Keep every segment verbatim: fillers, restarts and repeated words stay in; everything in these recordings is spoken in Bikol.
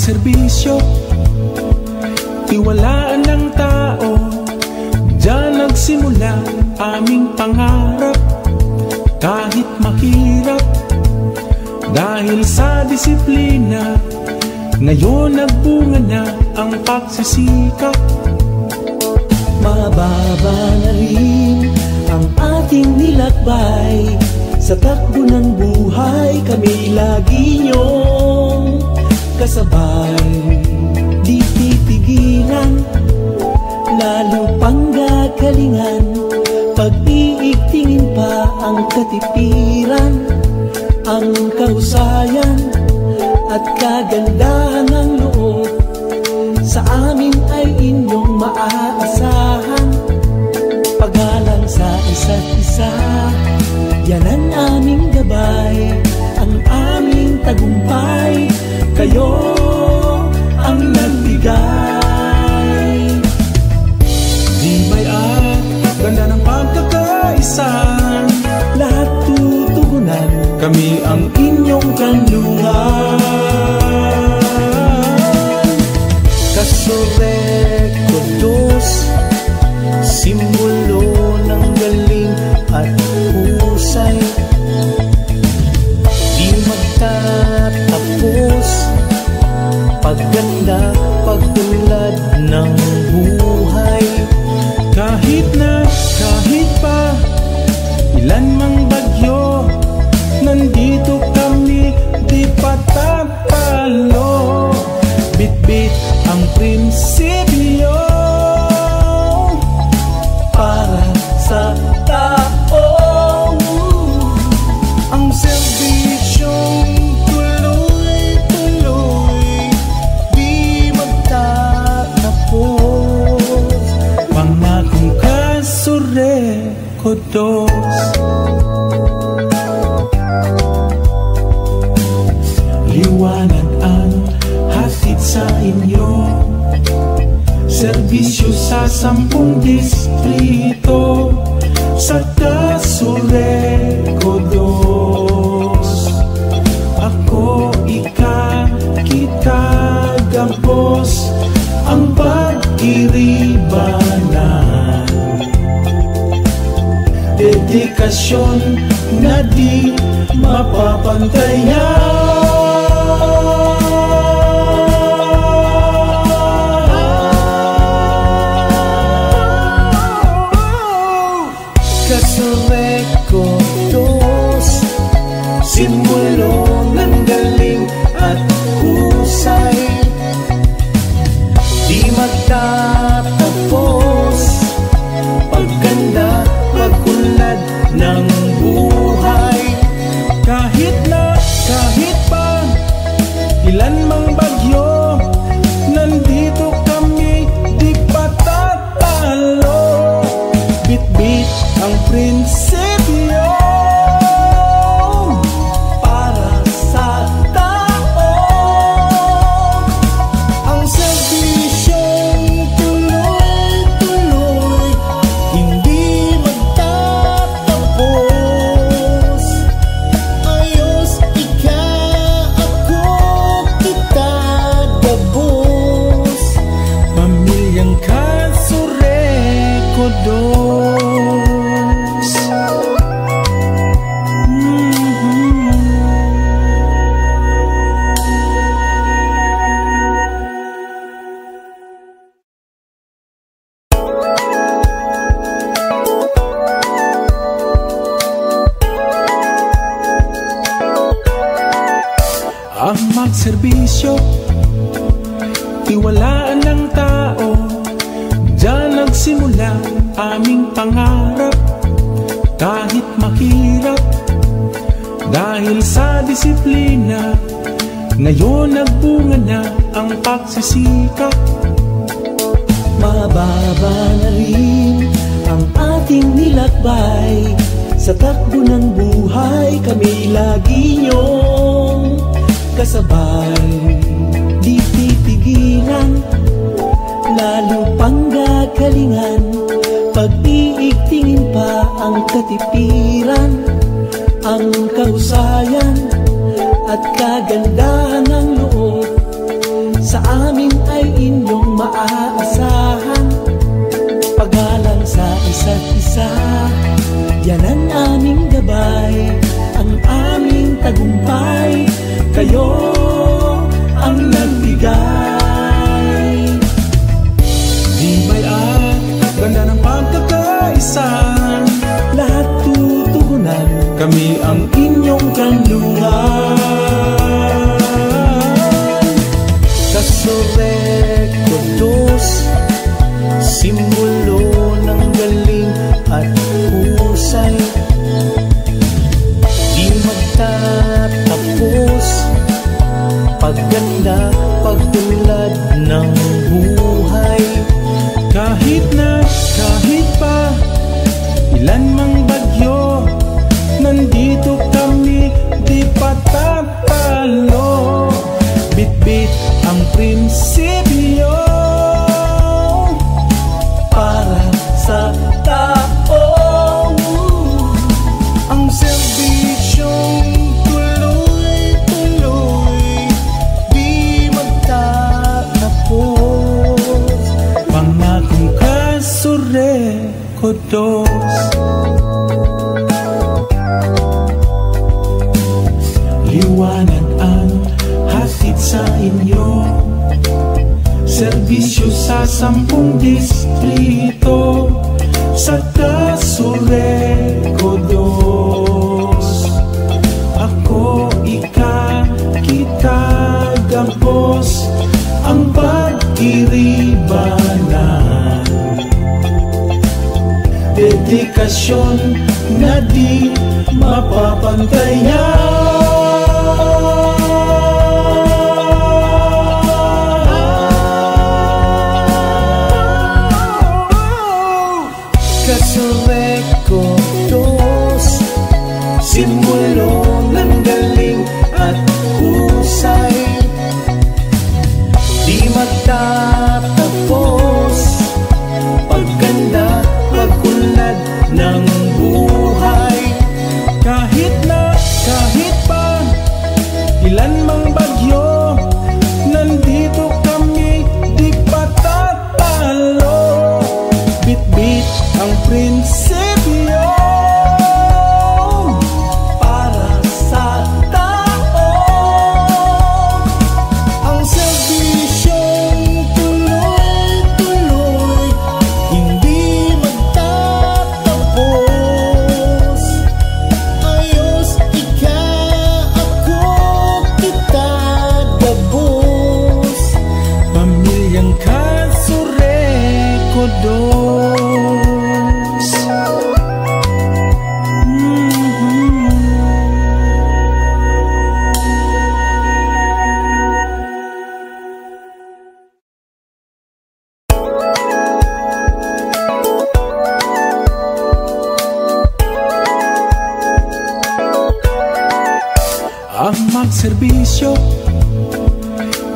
Serbisyo, tiwalaan ng tao, diyan nagsimula aming pangarap. Kahit mahirap, dahil sa disiplina, ngayon nagbunga na ang pagsisikap. Mababa na rin ang ating nilakbay. Sa takbo ng buhay, kami lagi niyong kasabay. Di titigilan, lalo pang gagalingan. Pag-iigtingin pa ang katipiran, ang kahusayan at kagandahan ng loob. Sa amin ay inyong maaasahan. Paggalang sa isa't isa, yan ang aming gabay. Ang aming tagumpay, kayo ang nagbigay. Di may at ganda ng pagkakaisa. Lahat tutugunan, kami ang inyong kanlungan. Kasurek ko dos, simbolo ng galing at husay. Di magtatapos, pagganda, pag-unlad ng buhay. Kahit na, kahit pa, ilan mang bagyo, nandito kami, di patatalo. Bitbit ang prinsipyo para sa tao. Ang serbisyong tuloy-tuloy, di magtatapos. Pangakong Kasurek ko dos. Liwanag ang hatid sa inyo. Serbisyo sa sampung distrito. Sa Kasurek ko dos. Ako, ika, kita, gabos ang pag-iribanan. Dedikasyon na di mapapantayan. Kasurek ko dos, simbolo ng galing at husay. Di magtatapos, pagganda, pag-unlad ng buhay. Kahit na, kahit pa, ilan mang bagyo, nandito kami, di patatalo. Bitbit ang prinsipyo para sa tao. Ang serbisyong tuloy-tuloy, hindi magtatapos. Ayos, ika, ako, kita, gabos. Pamilyang Kasurek ko dos. Ang magserbisyo, tiwalaan ng tao. Diyan nagsimula aming pangarap. Kahit mahirap, dahil sa disiplina, ngayon nagbunga na ang pagsisikap. Mababa na rin ang ating nilakbay. Sa takbo ng buhay, kami lagi niyong kasabay. Di titigilan, lalo pang gagalingan. Pag-iigtingin pa ang katipiran, ang kahusayan at kagandahan ng loob. Amin ay inyong maaasahan. Paggalang sa isa't isa, yan ang aming gabay, ang aming tagumpay. Kayo ang nagbigay. Di may at ganda ng pagkakaisa. Lahat tutugunan. Kami ang inyong kanlungan. Kasurek ko dos, simbolo ng galing at husay. Di magtatapos, pagganda, pag-unlad ng buhay. Kahit na, kahit pa, ilan mang bagyo, nandito kami, di patatalo. Bitbit ang prinsipyo para sa tao. Ang serbisyong tuloy-tuloy, di magtatapos. Pangakong Kasurek ko dos. Liwanag ang hatid sa inyo. Serbisyo sa sampung distrito. Sa Kasurek ko dos. Ako, ika, kita, gabos ang pagkiribanan. Dedikasyon na di mapapantayan. Kasurek ko dos, simbolo ng galing at husay. Di magtatapos, pagganda, pag-unlad ng buhay. Kahit na, kahit pa, ilan mang bagyo, nandito kami, di patatalo. Bitbit ang prinsipyo para sa tao. Ang serbisyong tuloy-tuloy, hindi magtatapos. Ayos, ika, ako, kita, gabos. Pamilyang Kasurek ko dos. Ang magserbisyo,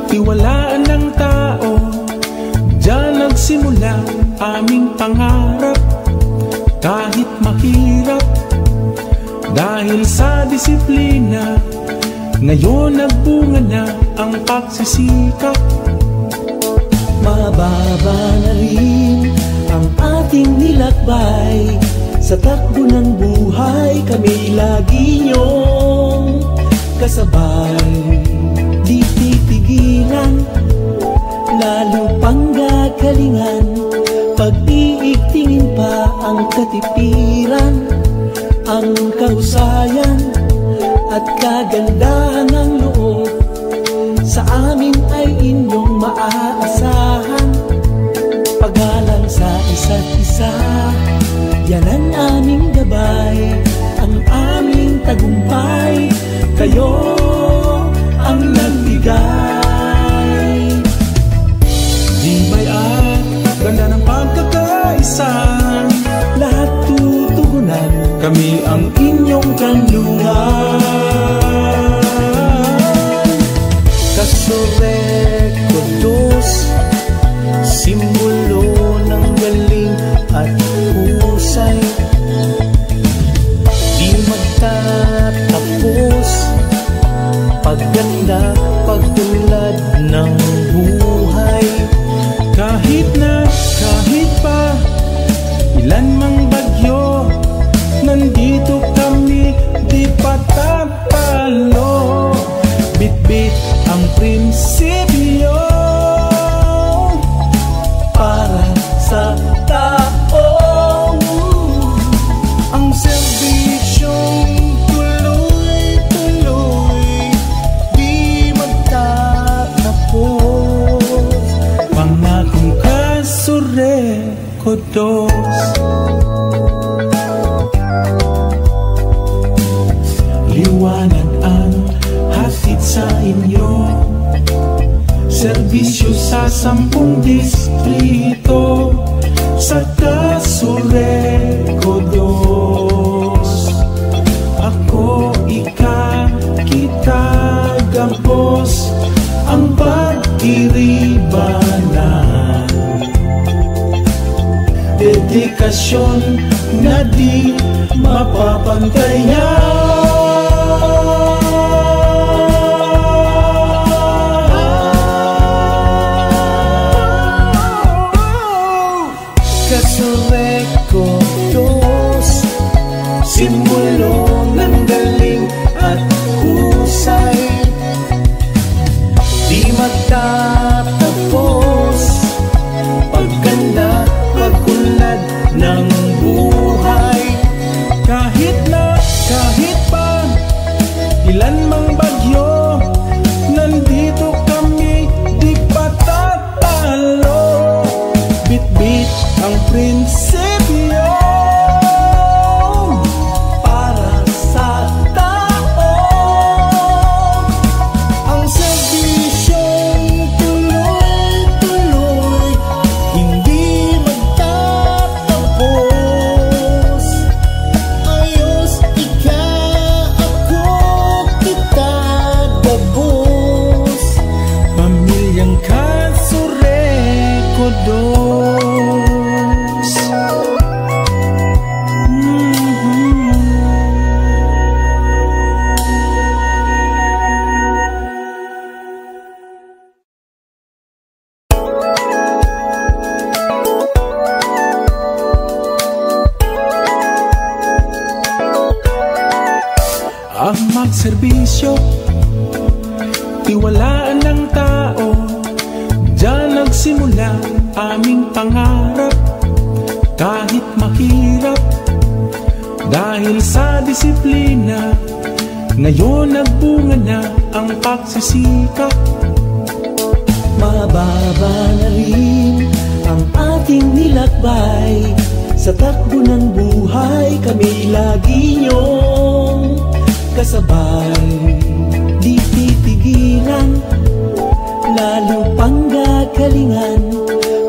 tiwalaan ng tao. Diyan nagsimula aming pangarap, kahit mahirap. Dahil sa disiplina, ngayon nagbunga na ang pagsisikap. Mababa na rin ang ating nilakbay. Sa takbo ng buhay, kami lagi niyong kasabay. Di titigilan, lalo pang gagalingan. Pag-iigtingin pa ang katipiran, ang kahusayan at kagandahan ng loob. Sa amin ay inyong maaasahan. Paggalang sa isa't isa, yan ang aming gabay, ang aming tagumpay. Kayo ang nagbigay. Di may at ganda ng pagkakaisa. Lahat tutugunan. Kami ang inyong kanlungan. Kasurek ko dos, simbolo ng galing at husay. Di magtatapos, pagganda, pag-unlad ng buhay. Sitwasyon na di mapapantayan. Kasurekodos, simbolo ng galing at husay. Di magtatapos, pagganda, pag-unlad ng buhay. Kahit na, kahit pa, ilan mang bagyo, nandito kami, di patatalo. Bitbit ang prinsipyo para sa tao. Ang serbisyong tuloy-tuloy, hindi magtatapos. Ayos, ika, ako, kita, gabos. Pamilyang Kasurekodos. Ang magserbisyo, tiwalaan ng tao, diyan nagsimula aming pangarap. Kahit mahirap, dahil sa disiplina, ngayon nagbunga na ang pagsisikap. Mababa na rin ang ating nilakbay. Sa takbo ng buhay, kami lagi niyong kasabay. Di pipigilan, lalo pang gagalingan.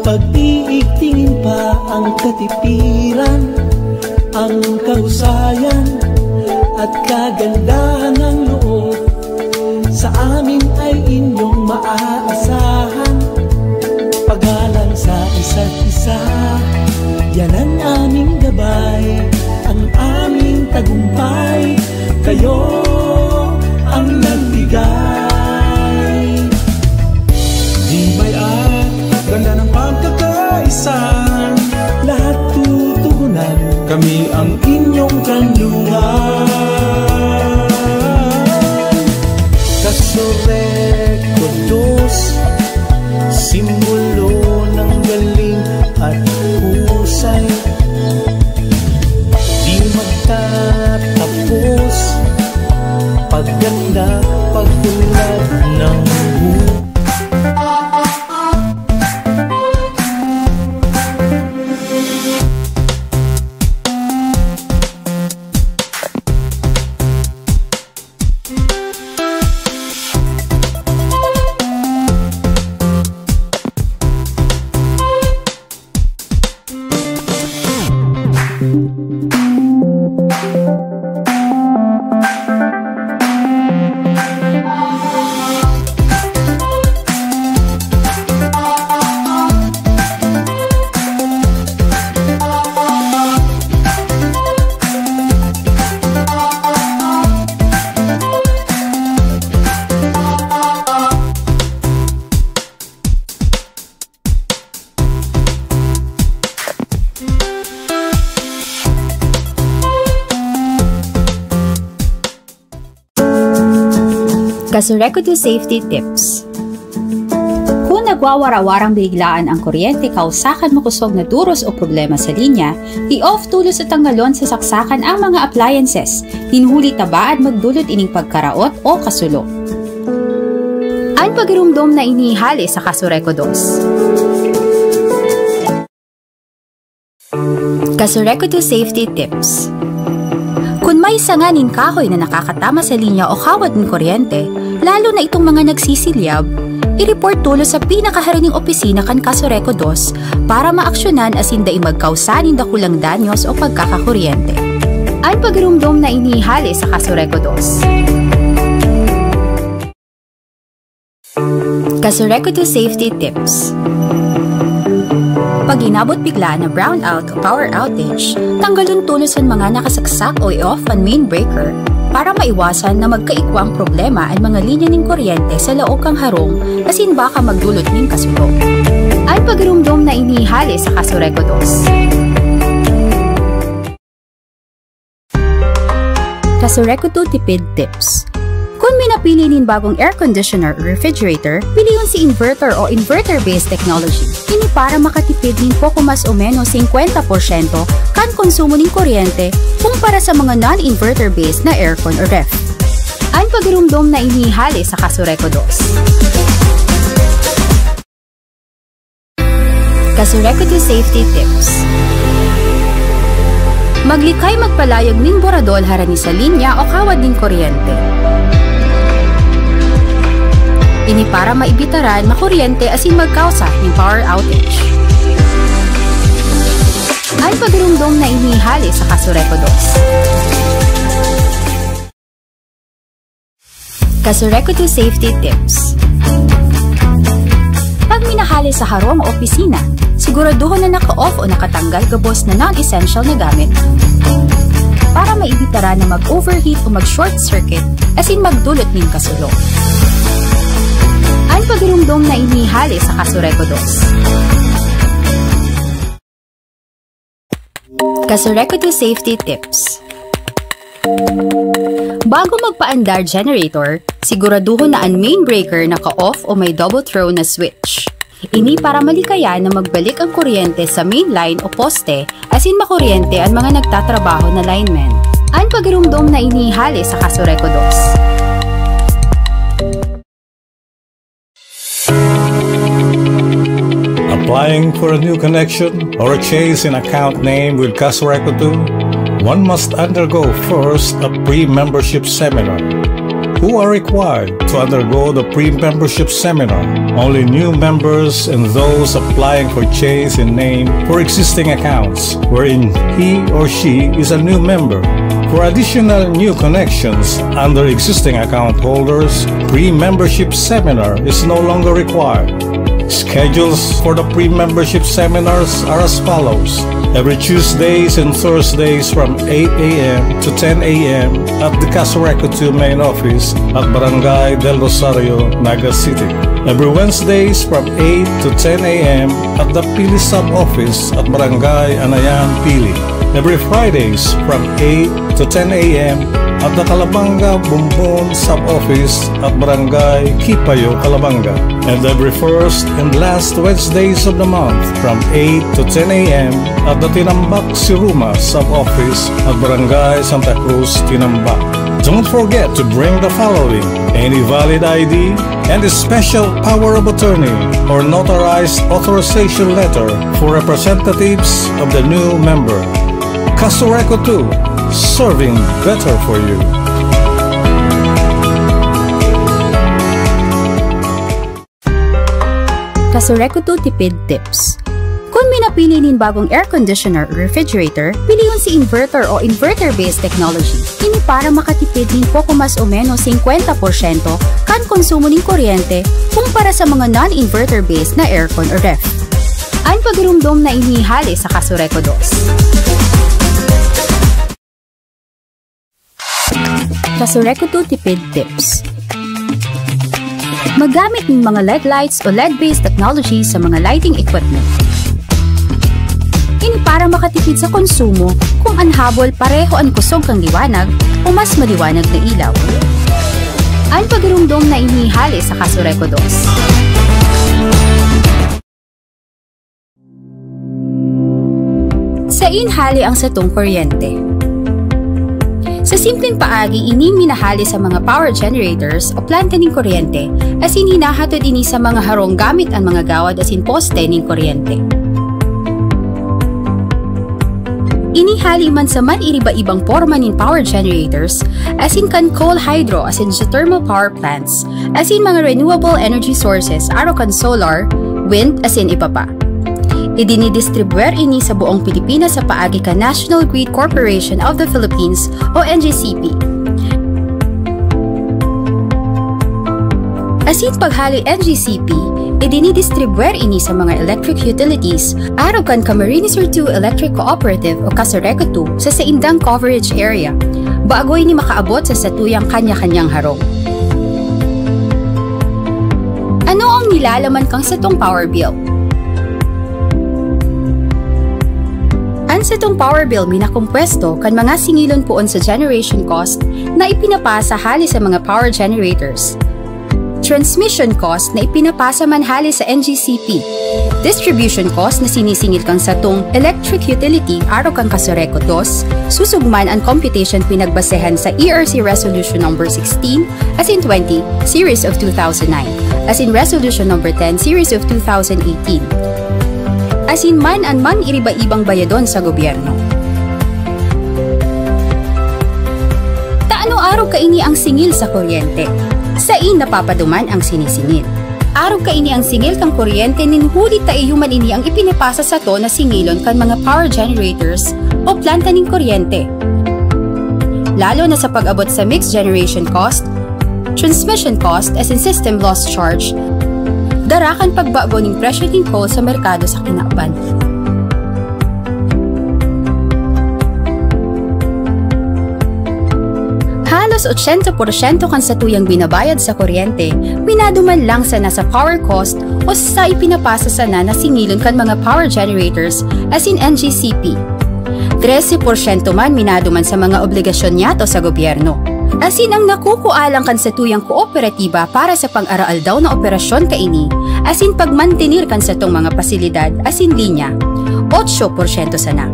Pag-iigtingin pa ang katipiran, ang kahusayan at kagandahan ng loob. Sa amin ay inyong maaasahan. Paggalang sa isa't isa, yan ang aming gabay, ang aming tagumpay. Kayo ang nagbigay. Tibay at ganda ng pagkakaisa. Lahat tutugunan. Kami ang inyong kanlungan. Kasurekodos, simbolo ng galing at husay. Di magtatapos, pagganda, pag-unlad ng buhay. Kasurekodos Safety Tips. Kun nagwawara-warang biglaan ang kuryente kausa kan makosog na duros o problema sa linya, i-off tolos o tanggalon sa saksakan ang mga appliances. Nin huli ta baad magdolot ining pagkaraot o kasulo. An pagiromdom na ini hale sa Kasurekodos. Kasurekodos Safety Tips. Kun may sanga nin kahoy na nakakatama sa linya o kawad nin kuryente, lalo na itong mga nagsisilyab, i-report tolos sa pinakaharaning opisina kan Kasurekodos para maaksyonan asin dai magkausa nin dakulang danyos o pagkakakuryente. An pagiromdom na ini hale sa Kasurekodos. Kasurekodos Safety Tips. Pag inabot bigla na brownout o power outage, tanggalon tolos an mga nakasaksak o i-off an main breaker para maiwasan na magkaigwang problema an mga linya nin kuryente sa laog kan harong asin baka magdulot nin kasulo. An pagirumdom na ini hale sa Kasureco dos. Kasureco two Tipid Tips. Kun minapili nin bagong air conditioner o refrigerator, pilion si inverter o inverter-based technology. Ini para makatipid nin poko mas o menos singkwenta porsyento kan konsumo nin kuryente kumpara sa mga non-inverter-based na aircon o ref. An pagirumdom na ini hale sa Kasureco dos. Kasureco two Safety Tips. Maglikay magpalayag nin boradol harani sa linya o kawad nin kuryente. Ini para maibitaran makuryente asin magkausa nin power outage. An pagirumdom na ini hale sa Kasureco dos. Kasureco two Safety Tips. Pag minahale sa harong o opisina, siguraduhon na naka-off o nakatanggal gabos na non-essential na gamit para maibitaran na mag-overheat o mag-short circuit asin magdulot nin kasulo. An pagirumdom na ini hale sa Kasureco dos. Kasureco two Safety Tips. Bago magpaandar generator, siguraduhon na an main breaker naka-off o may double throw na switch. Ini para malikayan na magbalik an kuryente sa main line o poste asin makuryente an mga nagtatrabaho na linemen. An pagirumdom na ini hale sa Kasureco dos. Applying for a new connection or a change in account name with Kasureco two, one must undergo first a pre-membership seminar. Who are required to undergo the pre-membership seminar? Only new members and those applying for change in name for existing accounts wherein he or she is a new member. For additional new connections under existing account holders, pre-membership seminar is no longer required. Schedules for the pre-membership seminars are as follows. Every Tuesdays and Thursdays from eight a m to ten a m at the Kasureco two main office at Barangay Del Rosario, Naga City. Every Wednesdays from eight to ten a m at the Pili Sub-Office at Barangay Anayan, Pili. Every Fridays from eight to ten a m at the Calabanga Bumbon Sub-Office at Barangay Kipayo, Calabanga. And every first and last Wednesdays of the month from eight to ten a m at the Tinambac Siruma Sub-Office at Barangay Santa Cruz, Tinambac. Don't forget to bring the following: any valid I D and a special power of attorney or notarized authorization letter for representatives of the new member. Kasureco two, serving better for you. Kasureco two Tipid Tips. Kun minapili nin bagong air conditioner o refrigerator, pilion si inverter o inverter-based technology. Ini para makatipid nin poko mas o menos singkwenta porsyento kan konsumo nin kuryente kumpara sa mga non-inverter-based na aircon o ref. An pagirumdom na ini hale sa Kasureco dos. Kasureco two Tipid Tips. Maggamit ng mga L E D lights o L E D-based technology sa mga lighting equipment. Ini para makatipid sa konsumo kung an habol pareho an kusog kan liwanag o mas maliwanag na ilaw. An pagirumdom na ini hale sa Kasureco dos. Sain hale ang satong kuryente? Sa simpleng paagi, ini minahale sa mga power generators o planta nin kuryente, asin hinahatod ini sa mga harong gamit an mga gawad asin poste nin kuryente. Ini hale man sa man-iriba-ibang porma nin power generators, asin kan coal, hydro, asin geothermal power plants, asin mga renewable energy sources, arog kan solar, wind, asin iba pa. Idinidistribuyar ini sa buong Pilipinas sa paagi kan National Grid Corporation of the Philippines o N G C P. Asin paghale N G C P, Idinidistribwer ini sa mga electric utilities, arog kan Camarines Sur two Electric Cooperative o Casureco two sa saindang coverage area. Bago ini makaabot sa satuyang kanya-kanyang harong. Ano ang nilalaman kan satong power bill? An satong power bill minakompuesto kan mga singilon poon sa generation cost na ipinapasa hali sa mga power generators, transmission cost na ipinapasa man hali sa N G C P, distribution cost na sinisingil kan satong electric utility arog kan Casureco two, susog man an computation pinagbasehan sa E R C Resolution Number sixteen, asin twenty, Series of two thousand nine, asin Resolution Number ten, Series of two thousand eighteen. Asin man an mang iriba-ibang bayadon sa gobyerno. Ta ano arog kaini ang singil sa kuryente? Sain napapaduman ang sinisingil. Arog kaini ang singil kan kuryente nin huli ta iyo man ini ang ipinapasa sato na singilon kan mga power generators o planta nin kuryente. Lalo na sa pag-abot sa mixed generation cost, transmission cost asin system loss charge, dara kan pagbago nin presyo nin coal sa merkado sa kinaban. Halos ochenta porsyento kan satuyang binabayad sa kuryente, minaduman lang sana sa power cost o sa ipinapasa sana na singilon kan mga power generators asin N G C P. Trese porsyento man minaduman sa mga obligasyon niyato sa gobyerno. Asin ang nakukua lang kan satuyang kooperatiba para sa pang-araaldaw na operasyon kaini, asin pagmantener kan satong mga pasilidad asin linya, otso porsyento sana.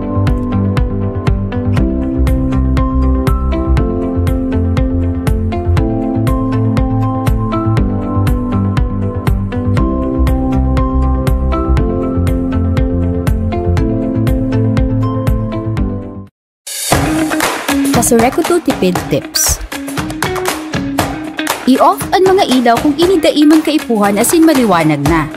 Casureco two Tipid Tips. I-off an mga ilaw kung ini dai man kaipuhan asin maliwanag na.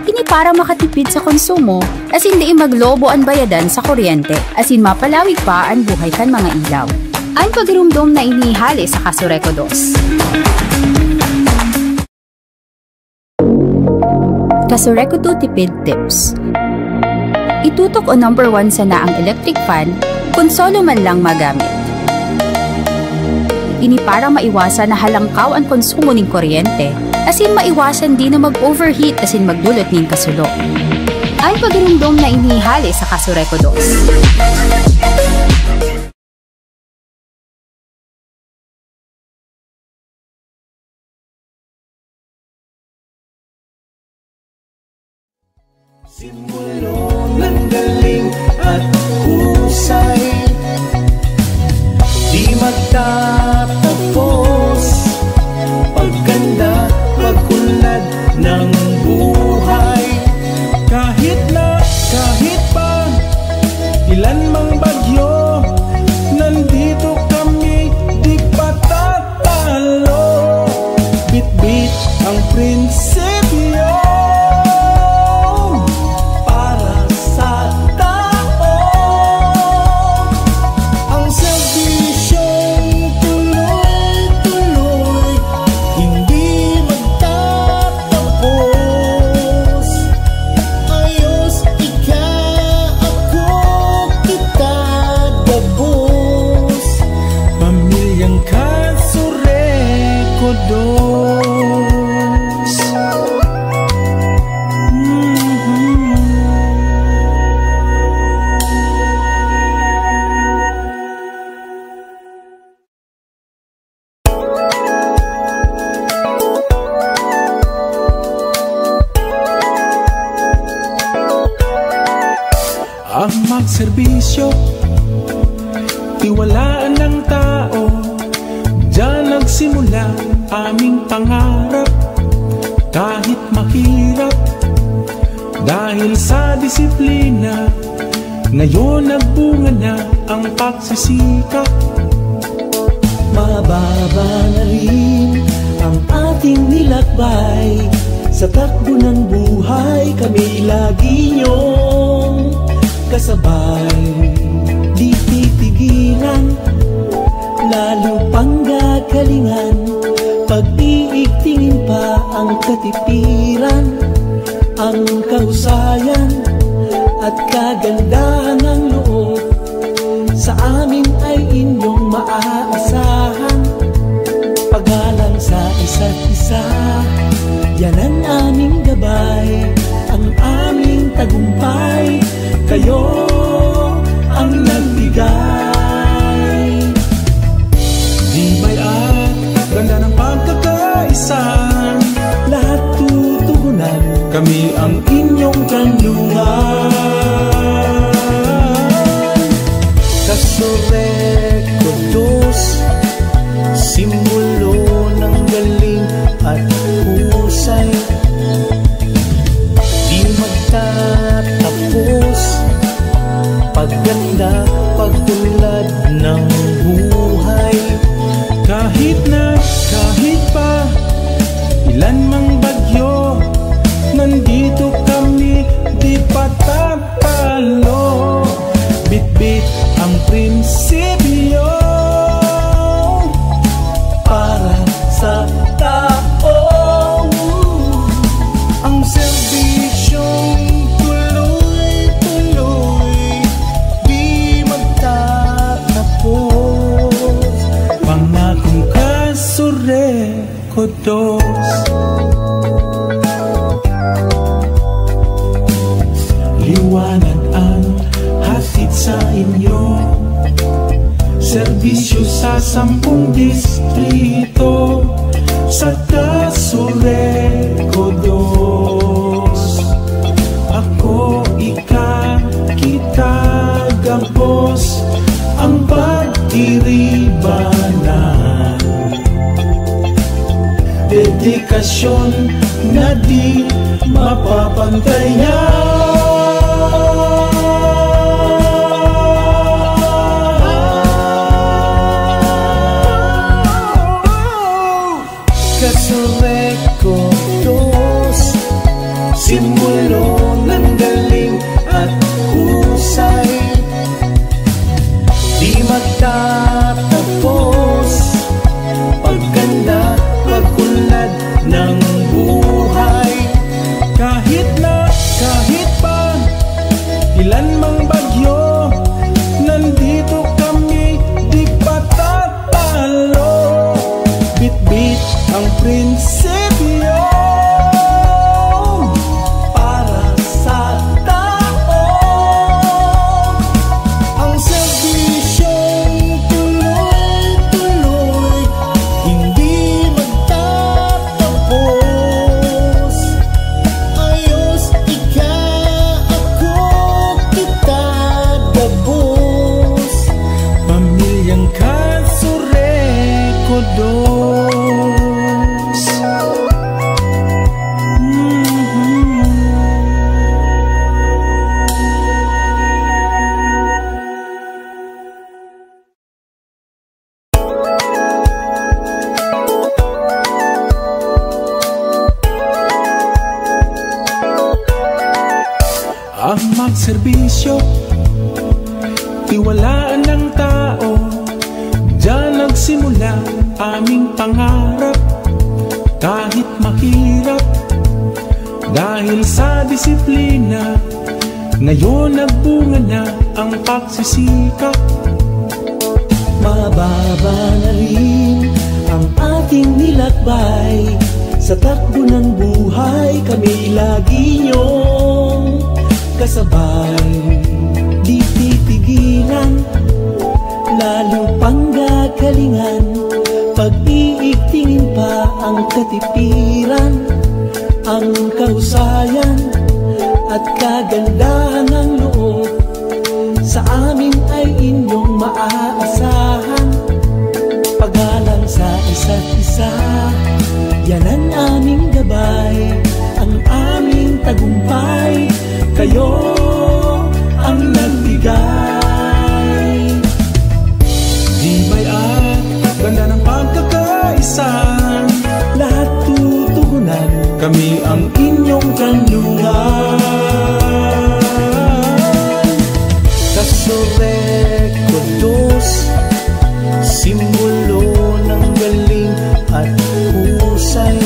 Ini para makatipid sa konsumo, asin dai maglobo an bayadan sa kuryente, asin mapalawig pa an buhay kan mga ilaw. An pagiromdom na ini hale sa Casureco dos. Casureco two Tipid Tips. Itutok o number one sana ang electric fan kun solo man lang magamit. Ini para maiwasan na halangkaw an konsumo nin kuryente, asin maiwasan din na mag-overheat asin magdulot nin kasulo. An pagiromdom na ini hale sa Casureco dos. Simbolo ng galing at husay, di magtatapos. Pagganda, pag-unlad ng buhay. Kahit na, kahit pa, ilan mang bagyo, nandito kami, di patatalo. Bitbit ang prinsipyo para sa tao. Ang serbisyong tuloy-tuloy, hindi magtatapos. Ayos, ika, ako, kita, gabos. Pamilyang Casureco dos. Ang magserbisyo, tiwalaan ng tao. Diyan nagsimula aming pangarap. Kahit mahirap, dahil sa disiplina, ngayon nagbunga na ang pagsisikap. Mababa na rin ang ating nilakbay. Sa takbo ng buhay, kami lagi niyong kasabay. Di pipigilan, lalo pang gagalingan. Pag-iigtingin pa ang Ang katipiran, ang kahusayan, at kagandahan ng loob, sa amin ay inyong maaasahan. Paggalang sa isa't isa, yan ang aming gabay, ang aming tagumpay. Kayo ang nagbigay. Tibay at ganda ng pagkakaisa, lahat tutugunan. Kami ang inyong kanlungan. Kasurek Kudos, simbolo ng galing at husay. Di magtatapos, pagganda, pag-unlad ng buhay. Kahit na, kahit pa, ilan mang bagyo, nandito kami, di patatalo. Bitbit ang prinsipyo para sa tao. Ang serbisyong tuloy-tuloy, di magtatapos. Pangakong Kasurek Kudos. Liwanag ang hatid sa inyo. Serbisyo sa sampung distrito. Sa Kasurek Kudos. Ako, ika, kita, gabos ang pagtiribanan. Dedikasyon na di mapapantayan. Kasurek Kudos, simbolo ng galing at husay. Di magtatapos, pagganda, pag-unlad ng buhay. Kahit na, kahit pa, ilan mang bagyo, nandito kami, di patatalo. Bitbit ang prinsipyo para sa tao. Ang serbisyong tuloy-tuloy, hindi magtatapos. Ayos, ika, ako, kita, gabos. Pamilyang Kasurek Kudos. Ang magserbisyo, tiwalaan ng tao. Diyan nagsimula aming pangarap, kahit mahirap. Dahil sa disiplina, ngayon nagbunga na ang pagsisikap. Mababa na rin ang ating nilakbay, sa takbo ng buhay kami lagi niyong kasabay. Di titigilan, lalo pang gagalingan, pag-iigtingin pa ang katipiran, ang kahusayan at kagandahan ng loob. Sa amin ay inyong maaasahan. Paggalang sa isa't isa, yan ang aming gabay, ang aming tagumpay. Kayo ang nagbigay. Tibay at ganda ng pagkakaisa, lahat tutugunan. Kami ang inyong kanlungan. Kasurek Kudos, simbolo ng galing at husay.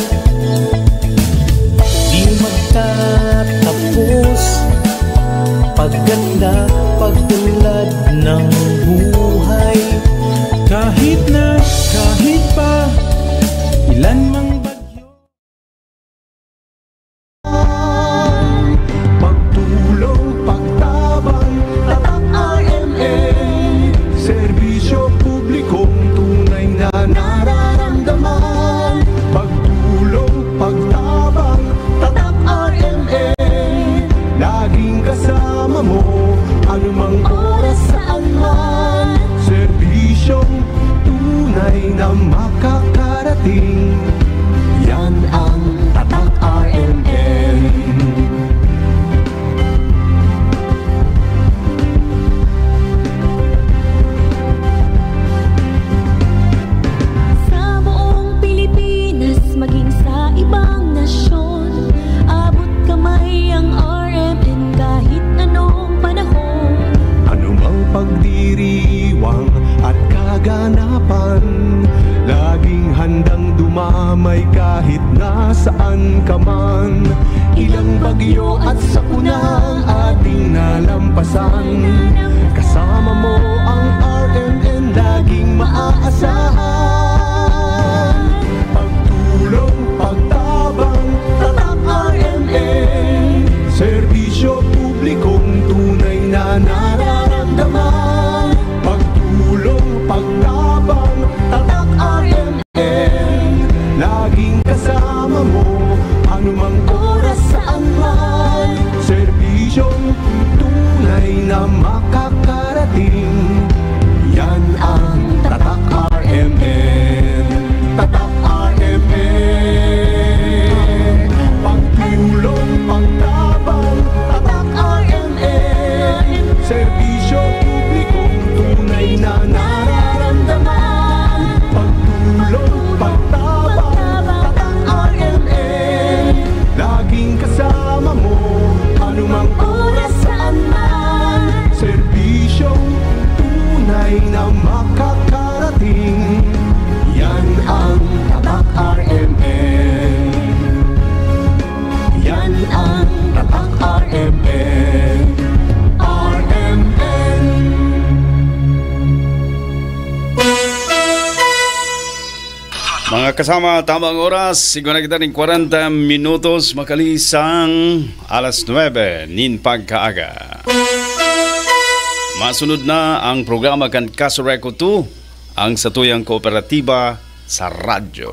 na makakarating. Yan ang Tatak R M N. Sa buong Pilipinas, maging sa ibang nasyon, abot kamay ang R M N kahit anong panahon. Anumang pagdiriwang at kaganapan, laging handang dumamay kahit nasaan ka man. Ilang bagyo at sakuna ang ating nalampasan. Kasama mo ang R M N, laging maaasahan. Pagtulong, pagtabang, Tatak R M N. Serbisyo publikong tunay na nararamdaman. Pagtulong, pagtabang, Tatak R M N. Laging kasama mo, anumang oras, saan man. Serbisyong tunay na makakarating. Yan ang Tatak R M N. Tatak R M N. Pagtulong, pagtabang, Tatak R M N. Serbisyo publikong tunay na nararamdaman. Pagtulong, pagtabang, Tatak R M N. Laging kasama mo, anumang oras, saan man. Serbisyong tunay na makakarating. Yan ang Tatak R M N. Yan ang Tatak R M N. R M N. Mga kasama, tama ang oras. Igwa na kita nin kwarenta minutos makalisang alas nuebe nin pagkaaga. Masunod na ang programa kan Kasureko two, ang satuyang kooperatiba sa radyo.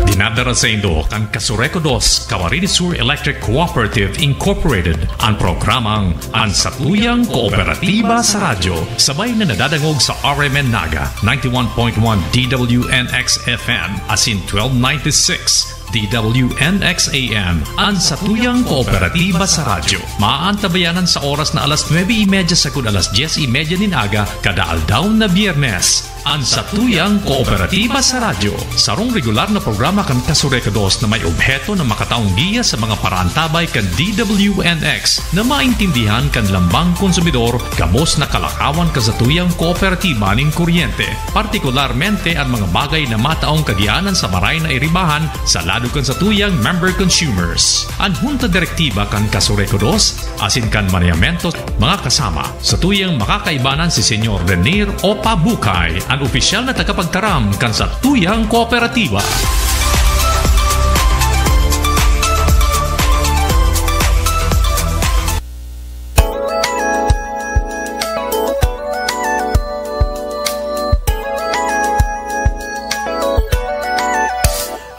Dinadara saindo kan Kasureko dos, Camarines Sur Electric Cooperative Incorporated, an programang An Satuyang Kooperatiba sa Radyo, sabay na nadadangog sa R M N Naga, ninety-one point one D W N X F M, asin twelve ninety-six D W N X A M, An Satuyang Kooperatiba sa Radyo. Maaantabayanan sa oras na alas nuebe y media sagkod alas dyes y media nin aga, kada aldaw na Biyernes. An Satuyang Kooperatiba sa Radyo, sarong regular na programa kan Kasureko dos na may obheto na makataong giya sa mga paraantabay kan D W N X na maintindihan kan lambang konsumidor, gabos na kalakawan kan satuyang kooperatiba nin kuryente, partikularmente an mga bagay na mataong kagianan sa maray na iribahan sa lado kan satuyang member consumers. An Hunta Direktiba kan Kasureko dos asin kan manayamento, mga kasama, satuyang makakaibanan si Senyor Renier Opa Bucay, an opisyal na tagapagtaram kan satuyang kooperatiba.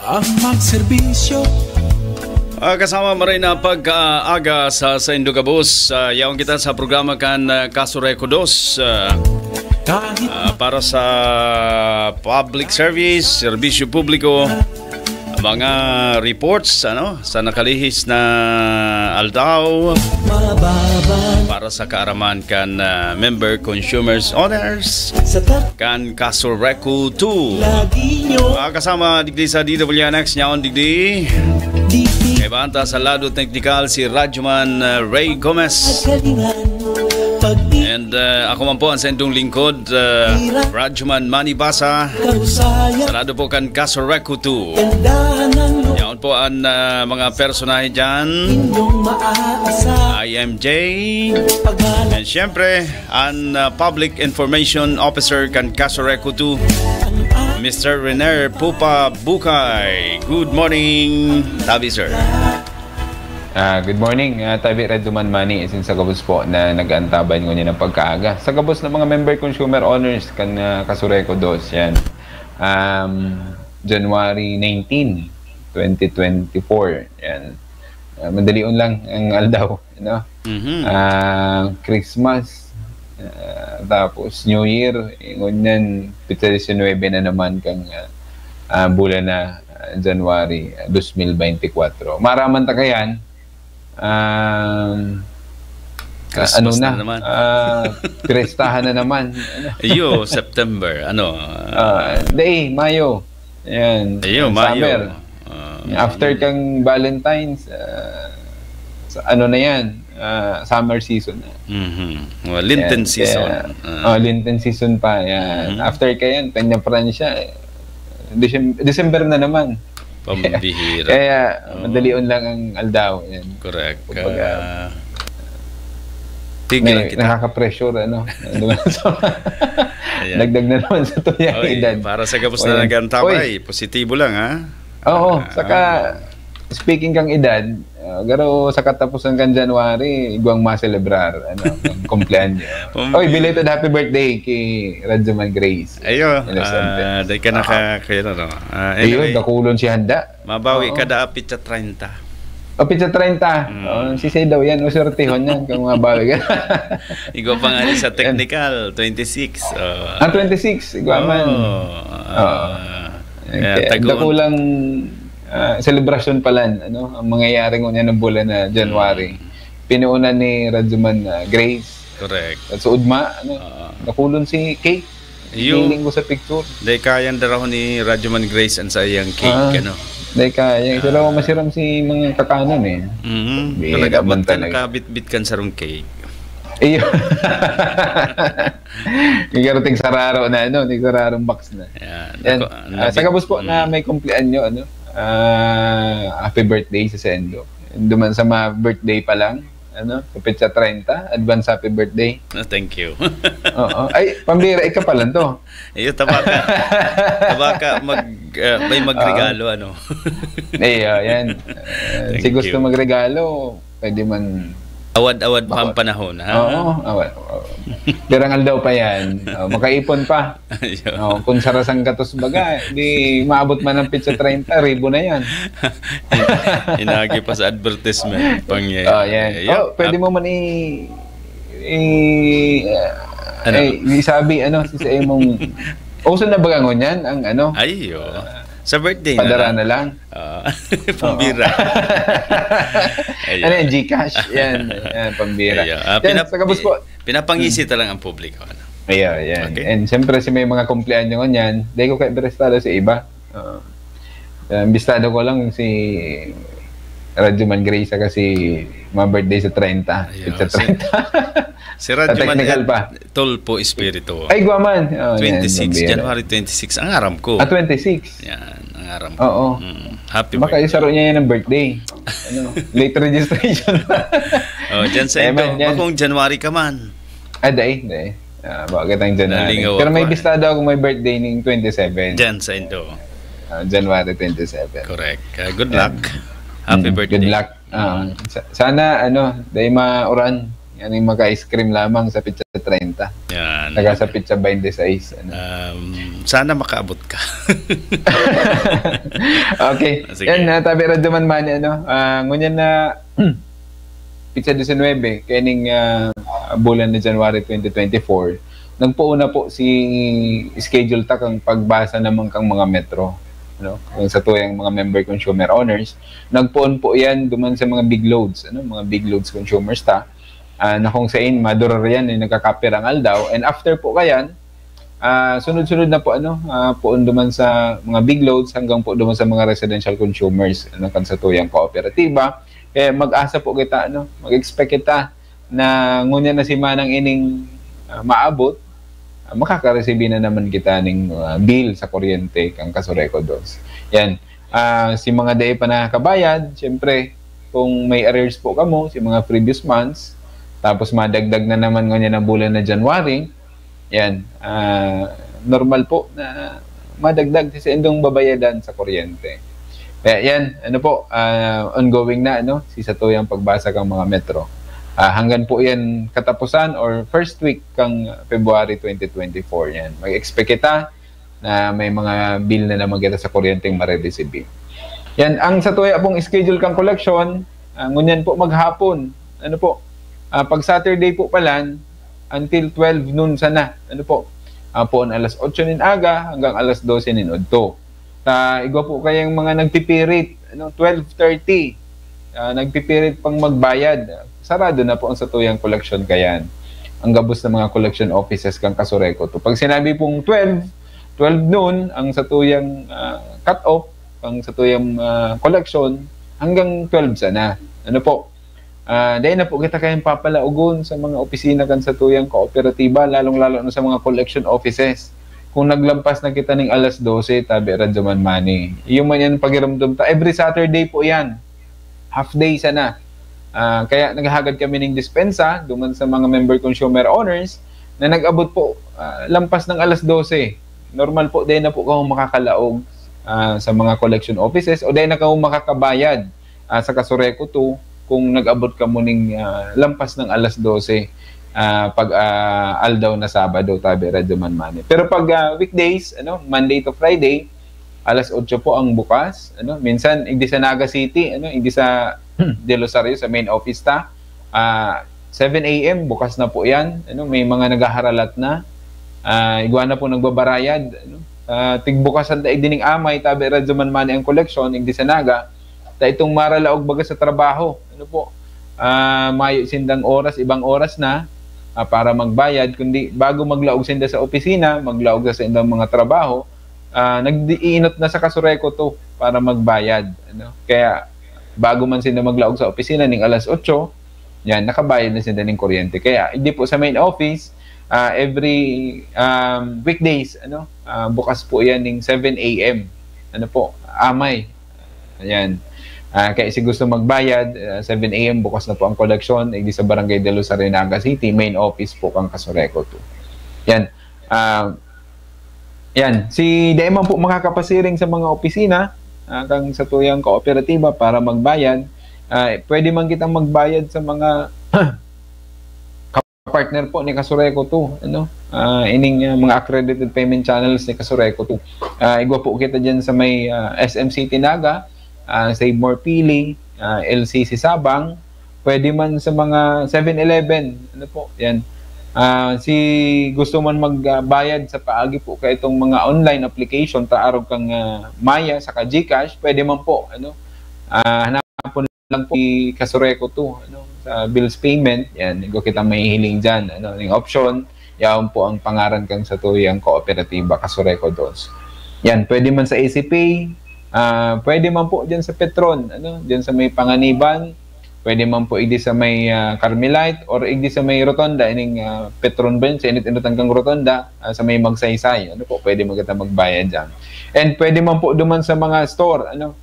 Ang magserbisyo. Ah, kasama mo rin na pagkaaga sa saindo gabos. Ah, yaon kita sa programa kan, ah, Kasureko dos. Ah, Kahit ah, para sa public service, serbisyo publiko, mga reports, ano, sa nakalihis na aldaw, mababa. Para sa kaaraman kan, ah, member consumers owners sa tak- kan Kasureko two. Lagi nyo. Ah, kasama digdi sa D W N X, nyaon digdi. Digdi. Kay banta sa lado teknikal si Radyoman, ah, Ray Gomez. Kalingan. Pag di And, ah, ako man po ang saindong lingkod, ah, Radyoman Manny Basa. Kausaya. Sa lado po kan Kasureko two. Ganda ng lu- Yaon po ang, ah, mga personahe dyan. Inyong maaasa. I M J. Pagmana. And syempre, an, ah, Public Information Officer kan Kasureko two, Mister Renier Pupa Bucay. Good morning, tabi, sir. Ah, good morning, ah, tabi Red Duman Mani, isin sa gabos po na nag-aantabay ngunyan ng pagkaaga. Sa gabos ng mga member consumer owners kan, ah, Kasureko dos, yan. Um, January nineteen, twenty twenty-four, yan. Ah, madalion lang ang aldaw, no? Mhm. Ah, Christmas, Ah, tapos New Year, eh, ngunyan, petsa diesinuebe na naman kan, ah, ah, bulan na, ah, January, ah, dos mil bente kwatro. Maaraman ta kayan, um, ah, Christmas ano na na, naman. ah, pirestahan na naman. Ano? Iyo, September. Ano? Ah, day, Mayo. Ayan. Iyo, Ayan, Mayo. Summer. Ah, After kang Valentine's, ah, sa, ano na yan, ah, summer season na. Mhm. Well, Lenten Yan, season. kaya, Ah, oh, Lenten season pa. Yan. Mhm. After ka yan, Peña Francia, eh, Decem- December na naman. Pambihira. Kaya, Oo. madalion lang ang aldaw. Yan. Correct. Kumbaga, Ah, tigil lang May, kita. Nakaka-pressure, ano. Ano ba? So, Ayan. dagdag na naman sa tuyang Oy, edad. para sa gabos Oy, na nagantapay, oy. Positibo lang, ha? Oo, Ah. Saka, speaking kang edad, ah, garo sa katapusan kan January, igwang maselebrar, ano, ang kumpleanyo. Pambi- Oy, belated happy birthday kay Radyo Man Grace. Ayo, Inosente. Ah, dai ka naka-, kaya na, no? Ah, Ayun, anyway, dakulon si handa. Mabawi Oo. Kada pitsa treinta. O, pitsa treinta. Mm. Oh, si Sey daw yan, maswertehon yan kung mabawi ka. Igwa pa nga ni sa technical, twenty-six. Oh. Ah, twenty-six, igwa man. Oh, ah, Okay. yeah, tagoon. Dakulang, ah, selebrasyon pala, ano, ang mangyayari ngunyan ng bulan na January. Mm. Pinuunan ni Radyo Man, ah, Grace. Correct. At sa ugma, ano, Oo. dakulon si cake. Yung- Hiling ko sa picture. Dai kayang darahon ni Radyo Man Grace ang saiyang cake, Ah, ano? Dai kaya. Pero Ah. masiram si mga kakanon eh. Mhm. Bira Talaga, man ba't ka talaga. nakabitbit kan sarong cake? Iyo. Yung tig sararo na, ano, tig sararong box na. Yan. Yan. Ako, Ah, nabit-, sa gabos po na mm. may kumpleanyo, ano, ah, happy birthday sa sendo. Duman sa mga birthday pa lang, ano, sa petsa treinta, advance happy birthday. No, thank you. Oo. Ay, pambira, ika pa lang to. Iyo, tabaka. Tabaka, mag, ah, may magregalo, ano. Iyo, yan. Ah, Thank si gusto you. magregalo, pwede man. Awad-awad pa ang Bako- panahon, ha? Oo, awa. Oo. Pirang aldaw pa yan. Oh, makaipon pa. Iyo. Oh, kung sarasang gatos baga, di maabot man ang petsa treinta, ribo na yan. Inagi pa sa advertisement. Pangyayari. Oh, yan. Iyo. Oh, pwede mo man i, i, Ano? eh, isabi, ano, sa imong, uso na baga ngunyan, ang ano, Ay, iyo. Sa birthday padara na. Na lang. Ah, pambira. Ayun. Ano yan, Gcash? Yan, yan, pambira. Ayun. Ah, Yan, pinap- sa gabos po. Pinapangisita lang ang publiko. Ano? Ayan, yan. Okay. And siyempre, si may mga kumpleanyo ngunyan, di ko kayo berestado sa iba. Oo. Ang bistado ko lang si Radyo Man Grace kasi mga birthday sa treinta. Ayun. Sa Si- treinta. Si Radyo Man Technical at pa. Tulpo Espiritu. Ay, guwa man. Oh, yan, twenty-six, pambira. January twenty-six. Ang aram ko. Ah, twenty-six. Yan, ang aram ko. Oo. Mm, happy Baka birthday. isaro niya yan ng birthday. Ano, late registration. Oh, dyan sa Eh, Indo, man, yan. Bakong January ka man. Ah, dai, dai. Ah, bakit ang January? Nalingaw Pero may ako, eh. Bistado ako may birthday ning twenty-seven. Dyan sa Indo. Ah, January twenty-seven. Correct. Ah, good luck. Happy Mm, birthday. Good luck. Ah, sa- sana, ano, dai mauran. Yan yung maka-ice cream lamang sa petsa treinta. Yan. Saka sa petsa twenty-six. Ano. Um, sana makaabot ka. Okay. Sige. Yan, uh, tabi Radyo Man Mani, ano. Ah, ngunyan na petsa diesinuebe, kaining, ah, bulan na January twenty twenty-four, nagpoon na po si schedule ta kang pagbasa naman kang mga metro, no? Kung sa tuyang mga member consumer owners, nagpoon po yan duman sa mga big loads, ano, mga big loads consumers ta, ah, na kung sain, madurar yan, eh, nagkakapirang aldaw. And after po kayan, ah, sunod-sunod na po, ano, ah, poon duman sa mga big loads hanggang po duman sa mga residential consumers, ano, kan sa tuyang kooperatiba. Kaya mag-asa po kita, ano, mag-expect kita na ngunyan na simanang ining, ah, maabot, ah, makakaresibi na naman kita ning, ah, bill sa kuryente kan Casureco dos. Yan. Ah, si mga dai pa nakakabayad, siyempre, kung may arrears po kamo, si mga previous months, tapos madagdag na naman ngunyan ang bulan na January, yan, ah, normal po na madagdag sa indong babayadan sa kuryente. Kaya yan, ano po, ah, ongoing na, ano, si satuyang pagbasa kang mga metro. Ah, hanggang po yan katapusan or first week kang February twenty twenty-four yan. Mag-expect kita na may mga bill na naman kita sa kuryenteng marereceive. Yan, ang sa tuya pong schedule kang koleksyon, ah, ngunyan po maghapon. Ano po? Ah, pag Saturday po palan, until twelve noon sana. Ano po? Ah, poon alas otso nin aga hanggang alas dose nin udto. Ta igwa po kayang mga nagpipirit, ano, twelve thirty, ah, nagpipirit pang magbayad. Sarado na po ang satuyang collection kayan. Ang gabos na mga collection offices kan Casureco to. Pag sinabi pong twelve, twelve noon, ang satuyang, ah, cut-off, ang satuyang, ah, collection, hanggang twelve sana. Ano po? Ah, dai na po kita kayang papalaogon sa mga opisina kan satuyang kooperatiba, lalong-lalo na sa mga collection offices. Kung naglampas na kita ning alas dose, tabi Radyo Man Money. Iyo man yan pakiramdam ta. Every Saturday po yan. Half day sana. Ah, kaya naghahagad kami ning dispensa duman sa mga member consumer owners na nag-abot po, ah, lampas ng alas dose. Normal po, dai na po kamo makakalaog, ah, sa mga collection offices o dai na kamo makakabayad, ah, sa Casureco two kung nag-abot kamo ning, ah, lampas ng alas dose, ah, pag, ah, aldaw na Sabado, tabi Radyo Man Money. Pero pag, ah, weekdays, ano, Monday to Friday, alas otso po ang bukas, ano. Minsan, igdi sa Naga City, ano, igdi sa Del Rosario, sa main office ta, ah, seven A M, bukas na po yan, ano, may mga naghaharalat na. Ah, igwa na po nagbabarayad, ano. Ah, tigbukasan ta igdi ning amay, tabi Radyo Man Money ang koleksyon, igdi sa Naga, ta itong maralaog baga sa trabaho, ano po, ah, mayo sindang oras, ibang oras na, ah, para magbayad, kundi bago maglaog sinda sa opisina, maglaog sa saindang mga trabaho, ah, nag-iinot na sa Casureco to para magbayad, ano. Kaya, bago man sinda maglaog sa opisina ning alas otso, yan, nakabayad na sinda ning kuryente. Kaya, igdi po sa main office, ah, every, um, weekdays, ano, ah, bukas po yan ning seven A M. Ano po, amay. Ayan. Ah, kaya si gusto magbayad, ah, seven A M bukas na po ang koleksyon, igdi sa Barangay Del Rosario, Naga City, main office po kang Casureco to. Yan. Ah, yan. Si, dai man po makakapasiring sa mga opisina, ah, kang satuyang kooperatiba para magbayad. Ah, pwede man kitang magbayad sa mga partner po ni Casureco to, ano? Ah, ining, ah, mga accredited payment channels ni Casureco to. Ah, igwa po kita diyan sa may, ah, S M City Naga, ah, Save More Pili, ah, L C C Sabang, pwede man sa mga seven eleven, ano po, yan. Ah, si gusto man magbayad sa paagi po ka itong mga online application, ta arog kang, ah, Maya saka GCash, pwede man po, ano? Ah, hanapon lang po si Casureco two, ano, sa bills payment, yan, igwa kita mahihiling diyan, ano, ning option, yaon po ang pangaran kan satuyang kooperatiba, Casureco dos. Yan, pwede man sa A C Pay, ah, pwede man po diyan sa Petron, ano, diyan sa may Panganiban, pwede man po igdi sa may, ah, Carmelite or igdi sa may Rotonda, ining, ah, Petron ba yun? Sa init-inotan kang Rotonda, ah, sa may Magsaysay, ano po, pwede man kita magbayad diyan. And pwede man po duman sa mga store, ano,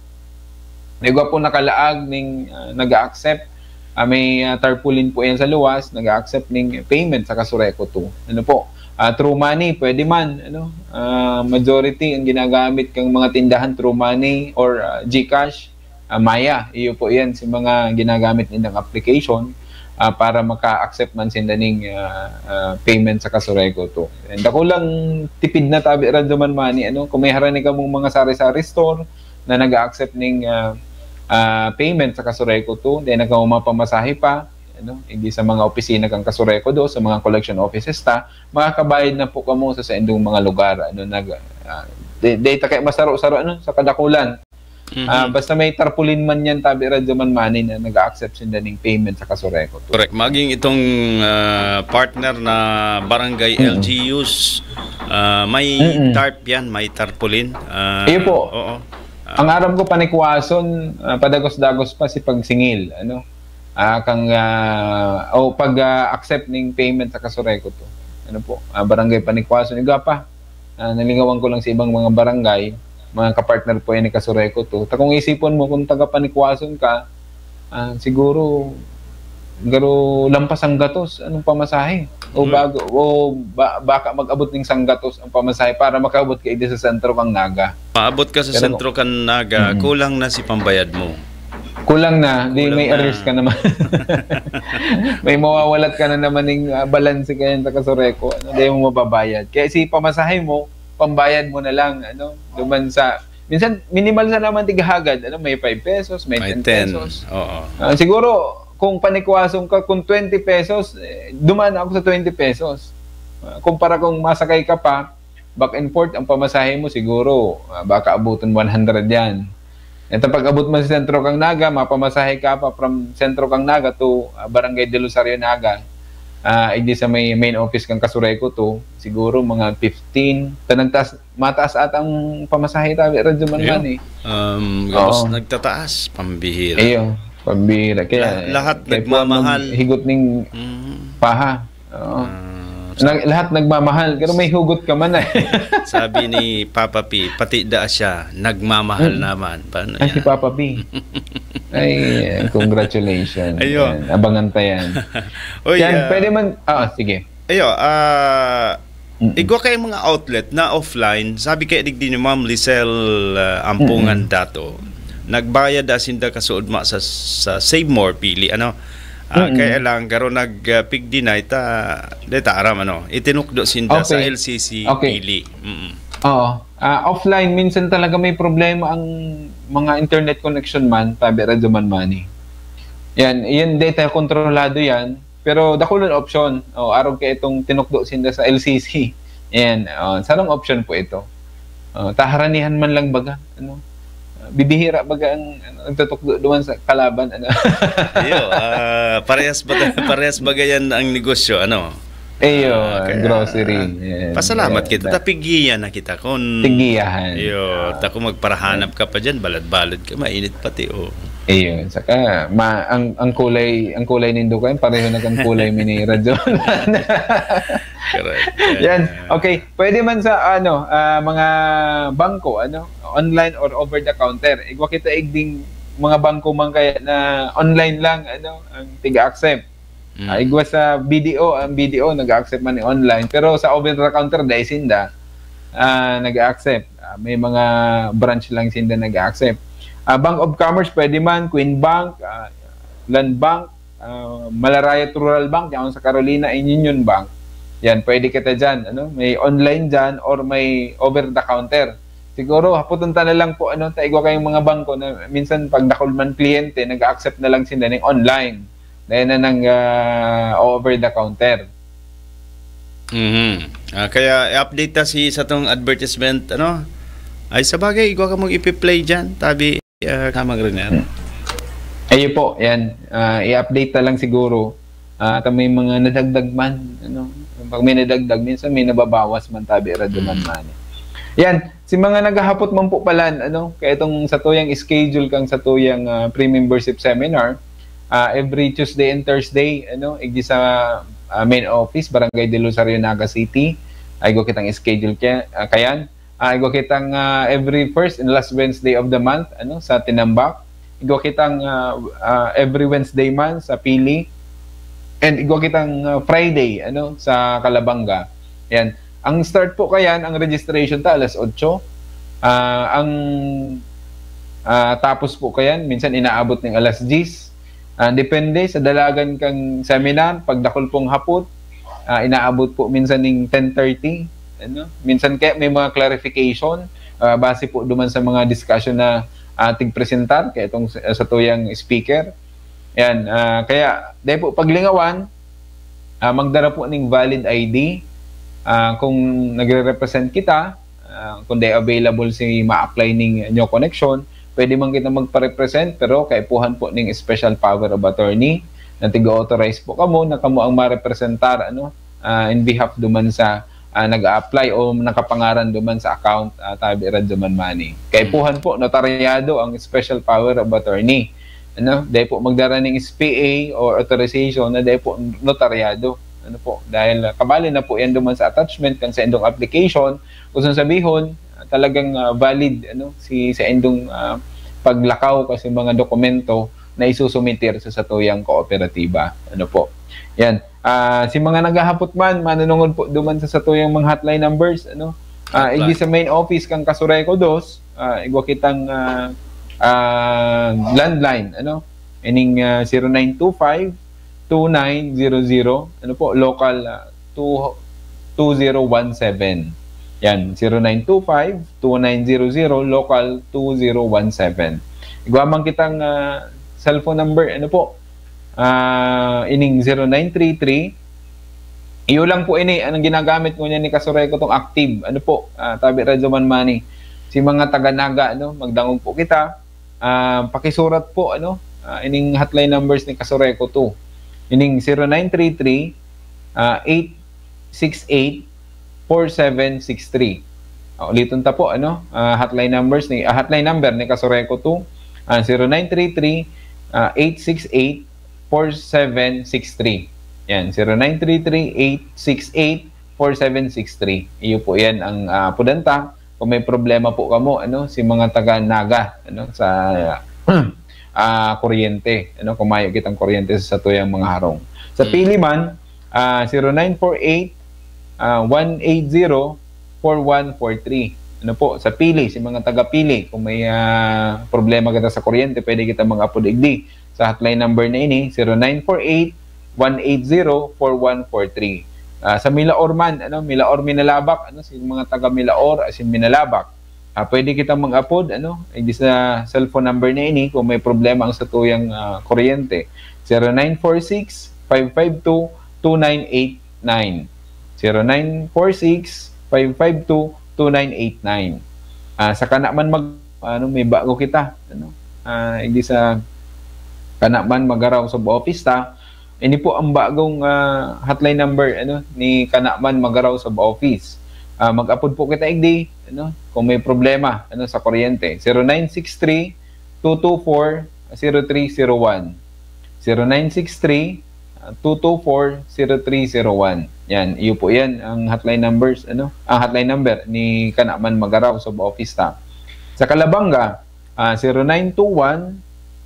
may igwa po nakalaag ning, ah, nag-a-accept, ah, may, ah, tarpaulin po yan sa luwas, nag-a-accept ning payment sa Casureco two. Ano po? Ah, through money, pwede man, ano? Ah, majority ang ginagamit kang mga tindahan through money or, ah, GCash, ah, Maya. Iyo po yan sa mga ginagamit nilang application, ah, para maka-accept man sinda ning, ah, ah, payment sa Casureco two. And dakulang tipid na tabi Radyo Man Money, ano? Kung may harani kamong mga sari-sari store, na nag-a-accept ning, ah, ah, payment sa Casureco two, dai na kamo mapamasahe pa, ano, igdi sa mga opisina kan Casureco dos, sa mga collection offices ta, makakabayad na po kamo sa saindong mga lugar, ano, nag, ah, di, di ta kay masaro-saro, ano, sa kadakulan. Mhm. Ah, basta may tarpaulin man yan, tabi Radyo Man Money na nag-a-accept sinda ning payment sa Casureco two. Correct. Maging itong, ah, partner na barangay Mm. L G Us, ah, may Mm-mm. tarp yan, may tarpaulin. Ah, Iyo po. Oo. Ah. Ang aram ko, panikwason, ah, padagos-dagos pa si pagsingil, ano? Ah, kang, ah, o pag, ah, accept ning payment sa Casureco two. Ano po? Ah, barangay Panikwason, igwa pa. Ah, nalingawan ko lang sa ibang mga barangay, mga kapartner po yan ni Casureco two. Ta kung isipon mo, kung taga Panikwason ka, ah, siguro, garo lampas ang gatos, anong pamasahe? O Mhm. bago, o ba, baka mag-abot ning sanggatos ang pamasahe para makaabot ka idi sa sentro kang Naga. Maabot ka sa Pero sentro kan Naga, Mm. kulang na si pambayad mo. Kulang na, di Kulang may na. arrears ka naman. May mawawalat ka na naman ning, ah, balanse kayan sa Casureco. Ano, di mo mababayad. Kaya si pamasahe mo, pambayad mo na lang, ano, duman sa, minsan, minimal sa naman tighagad, ano, may five pesos, may May ten ten. pesos. Oo. Ah, siguro, kung panikwason ka, kung twenty pesos, eh, duman ako sa twenty pesos. Ah, kumpara kung masakay ka pa, back and forth, ang pamasahe mo siguro, ah, baka abutan one hundred yan. Ito pag-abot mo sa sentro kang Naga, mapamasahe ka pa from sentro kang Naga to, ah, Barangay del Rosario, Naga. Ah, hindi sa may main office kang Kasureco to, siguro mga fifteen. Ta nagtaas, mataas ata ang pamasahe tabi, Radyo Man Ayun. Man eh. Um, gabos Oo. nagtataas, pambihira. Iyo, pambihira. Kaya, Lah-, lahat kaya po nagmamahal. Higot ning Mm. paha. Oo. Ah, Nag-, lahat nagmamahal, pero may hugot ka man eh. Sabi ni Papa P, pati da siya, nagmamahal Mm. naman. Paano Ay, si yan? Papa P. Ay, congratulations. Ayo. Yan, abangan pa yan. Uy, Yan, ah, pwede man, ah, sige. Ayo, ah, Mm. igwa kayong mga outlet na offline, sabi kaya digdi ni Ma'am Lisel, ah, Ampungan Mm. Dato, nagbayad da sinda kasuodma sa, sa Save More, Pili, ano? Ah, Mm. kaya lang, garo nag, ah, pig-deny ta, di ta aram, ano? Itinukdo sinda sa Okay. L C C, Okay. Pili. Mm. Oo. Ah, offline, minsan talaga may problema ang mga internet connection man, tabi Radyo Man Money. Yan, yan, di tayo kontrolado yan. Pero dakulon option. O, arog kay itong tinukdo sinda sa L C C. Yan, o, sarong option po ito. O, taharanihan man lang baga, ano? Bibihira baga ang, ano, nagtutukdo duman sa kalaban, ano? Iyo, ah, parehas ba, parehas ba gayan ang negosyo, ano? Iyo, Ah, kaya, grocery. ah, Yan, pasalamat yan. kita. Ta, pigiyan na kita kun Pigiyahan. Iyo, Ah. ta kung magparahanap ka pa dyan, balad-balad ka, mainit pati, oh. Iyo, saka, ma-, ang, ang kulay, ang kulay nindo kayo, pareho na kang kulay mi ni Radyo. Correct. Yan. Okay. Pwede man sa, ano, ah, mga bangko, ano, online or over the counter. Igwa kita igding mga bangko man kaya na online lang, ano, ang tiga-accept. Mm. Ah, igwa sa B D O, ang B D O nag-accept man ni online. Pero sa over the counter, dai sinda, ah, nag-accept. Ah, may mga branch lang sinda nag-accept. Ah, Bank of Commerce, pwede man, Queen Bank, ah, Land Bank, ah, Malarayat Rural Bank, yan sa Carolina, and Union Bank. Yan, pwede kita dyan, ano? May online dyan or may over the counter. Siguro, haputan ta na lang po, ano, ta igwa kayong mga bangko na minsan pag dakul man kliyente, nag-accept na lang sila ng online. Dahil na nang, ah, over the counter. Mhm. Ah, kaya i-update ta si sa tong advertisement, ano? Ay, sa bagay, igwa ka mong ipi-play dyan, tabi, ah, Kamang Renier. Hmm. Ayun po, yan. Ah, i-update na lang siguro. Ah, ta may mga nadagdag man, ano? Pag may nadagdag, minsan may nababawas man, tabi, Radyo Man Mm. Money. Yan, si mga naghahapot man po pala, ano, kaya itong sa tuyang schedule kang sa tuyang, ah, pre-membership seminar, ah, every Tuesday and Thursday, ano, igdi sa, ah, main office, Barangay del Rosario, Naga City. Ay, igwa kitang schedule kaya, ah, kayan. Ah, igwa kitang, ah, every first and last Wednesday of the month, ano, sa Tinambac. Igwa kitang, ah, ah, every Wednesday man sa Pili. And igwa kitang, ah, Friday, ano, sa Calabanga. Yan. Ang start po kayan, ang registration ta alas otso. Ah, ang, ah, tapos po kayan, minsan inaabot ng alas diyes. Ah, depende sa dalagan kang seminar, pag dakul pong hapot, ah, inaabot po minsan ning ten thirty, ano? Minsan kaya may mga clarification, ah, base po duman sa mga discussion na, ah, tigpresentar kaya itong sa, sa tuyang speaker. Yan, ah, kaya dahil po paglingawan, ah, magdara po ning valid I D. Ah, kung nagre-represent kita, ah, kung di available si ma-apply ning new connection, pwede man kita magpa-represent, pero kaipuhan po ning special power of attorney na tiga-authorize po kamo na kamo ang marepresentar, ano, ah, in behalf duman sa, ah, nag-a-apply o nakapangaran duman sa account, ah, tabi Radyo Man Money. Kaipuhan po, notaryado ang special power of attorney. Ano, dahil po magdara ning S P A or authorization na dahil po notaryado. Ano po, dahil, ah, kabali na po yan duman sa attachment kan sa indong application, gusto sabihon, ah, talagang, ah, valid, ano, si, sa indong, ah, paglakaw kasi mga dokumento na isusumiter sa satuyang kooperatiba. Ano po? Yan. Ah, si mga naghahapot man, manunungod po duman sa satuyang mga hotline numbers, ano? Ah, Hotline. Igdi sa main office kang Kasureco dos, ah, igwa kitang, ah, ah, landline, ano? Ining, ah, zero nine two five two nine zero zero, ano po, local, ah, two, two zero one seven. Yan, zero nine two five two nine zero zero, local two zero one seven. Igwa man kitang, ah, cellphone number, ano po? ah, ining zero nine three three. Iyo lang po ini, anong ginagamit ngunyan ni Kasureko tong active. Ano po, ah, tabi Radyo Man Money. Si mga taga Naga, ano, magdangog po kita. Ah, pakisurat po, ano, ah, ining hotline numbers ni Kasureko two. Ining zero nine three three, ah, eight six eight, four seven six three. Ah, uliton ta po, ano, ah, hotline numbers ni, ah, hotline number ni Kasureko two, ah, zero nine three three, ah, eight six eight, four seven six three. Yan, zero nine three three, eight six eight, four seven six three. Iyo po yan ang, ah, pudanta. Kung may problema po kamo, ano, si mga taga Naga, ano, sa, ah, kuryente, ano, kung mayo kitang kuryente sa satuyang mga harong. Sa Mm. Pili man, ah, zero nine four eight, ah, one eight zero, four one four three. Ano po, sa Pili, si mga taga Pili, kung may, ah, problema kita sa kuryente, pwede kita mag-apod igdi sa hotline number na ini, zero nine four eight, one eight zero, four one four three. Ah, sa Milaor man, ano, Milaor, Minalabac, ano, si mga taga Milaor, as in Minalabac, ah, pwede kitang mag-apod, ano, eh, di sa cellphone number na ini kung may problema ang satuyang, ah, kuryente. Zero nine four six, five five two, two nine eight nine. Zero nine four six, five five two, two nine eight nine. Ah, sa kana man mag-, ano, may bago kita, ano, ah, hindi sa kana man magaraw sa office ta, ini po ang bagong, ah, hotline number, ano, ni kana man magaraw sa office. Ah, mag-apod po kita igdi, ano, kung may problema, ano, sa kuryente. Zero nine six three, two two four, zero three zero one. Zero nine six three, two two four, zero three zero one. Yan, iyo po yan, ang hotline numbers, ano, ang hotline number ni kana man magaraw sa office ta. Sa Calabanga, ah, zero nine two one,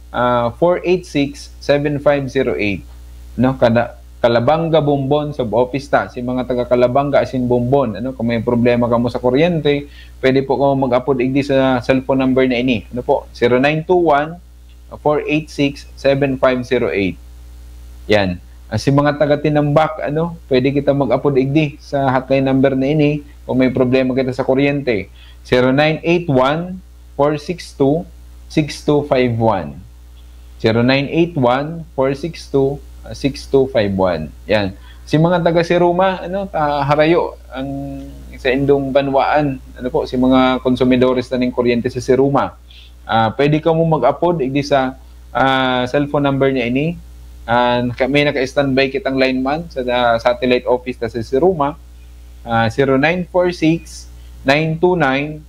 ah, four eight six, seven five zero eight. No, kada Calabanga, Bombon, sa office ta. Si mga taga Calabanga, asin Bombon, ano, kung may problema kamo sa kuryente, pwede po kamo mag-apod igdi sa cellphone number na ini. Ano po? Zero nine two one, four eight six, seven five zero eight. Yan. Ah, si mga taga Tinambac, ano, pwede kita mag-apod igdi sa hotline number na ini kung may problema kita sa kuryente. Zero nine eight one, four six two, six two five one. Zero nine eight one, four six two, six two five one. Yan. Si mga taga Siruma, ano, ta-, harayo ang sa indong banwaan, ano po, si mga konsumidores na ning kuryente sa Siruma. Ah, pwede kamo mag-apod igdi sa, ah, cellphone number na ini. Ah, naka-, may naka-standby kitang lineman sa, ah, satellite office ta sa Siruma. Ah, zero nine four six, nine two nine,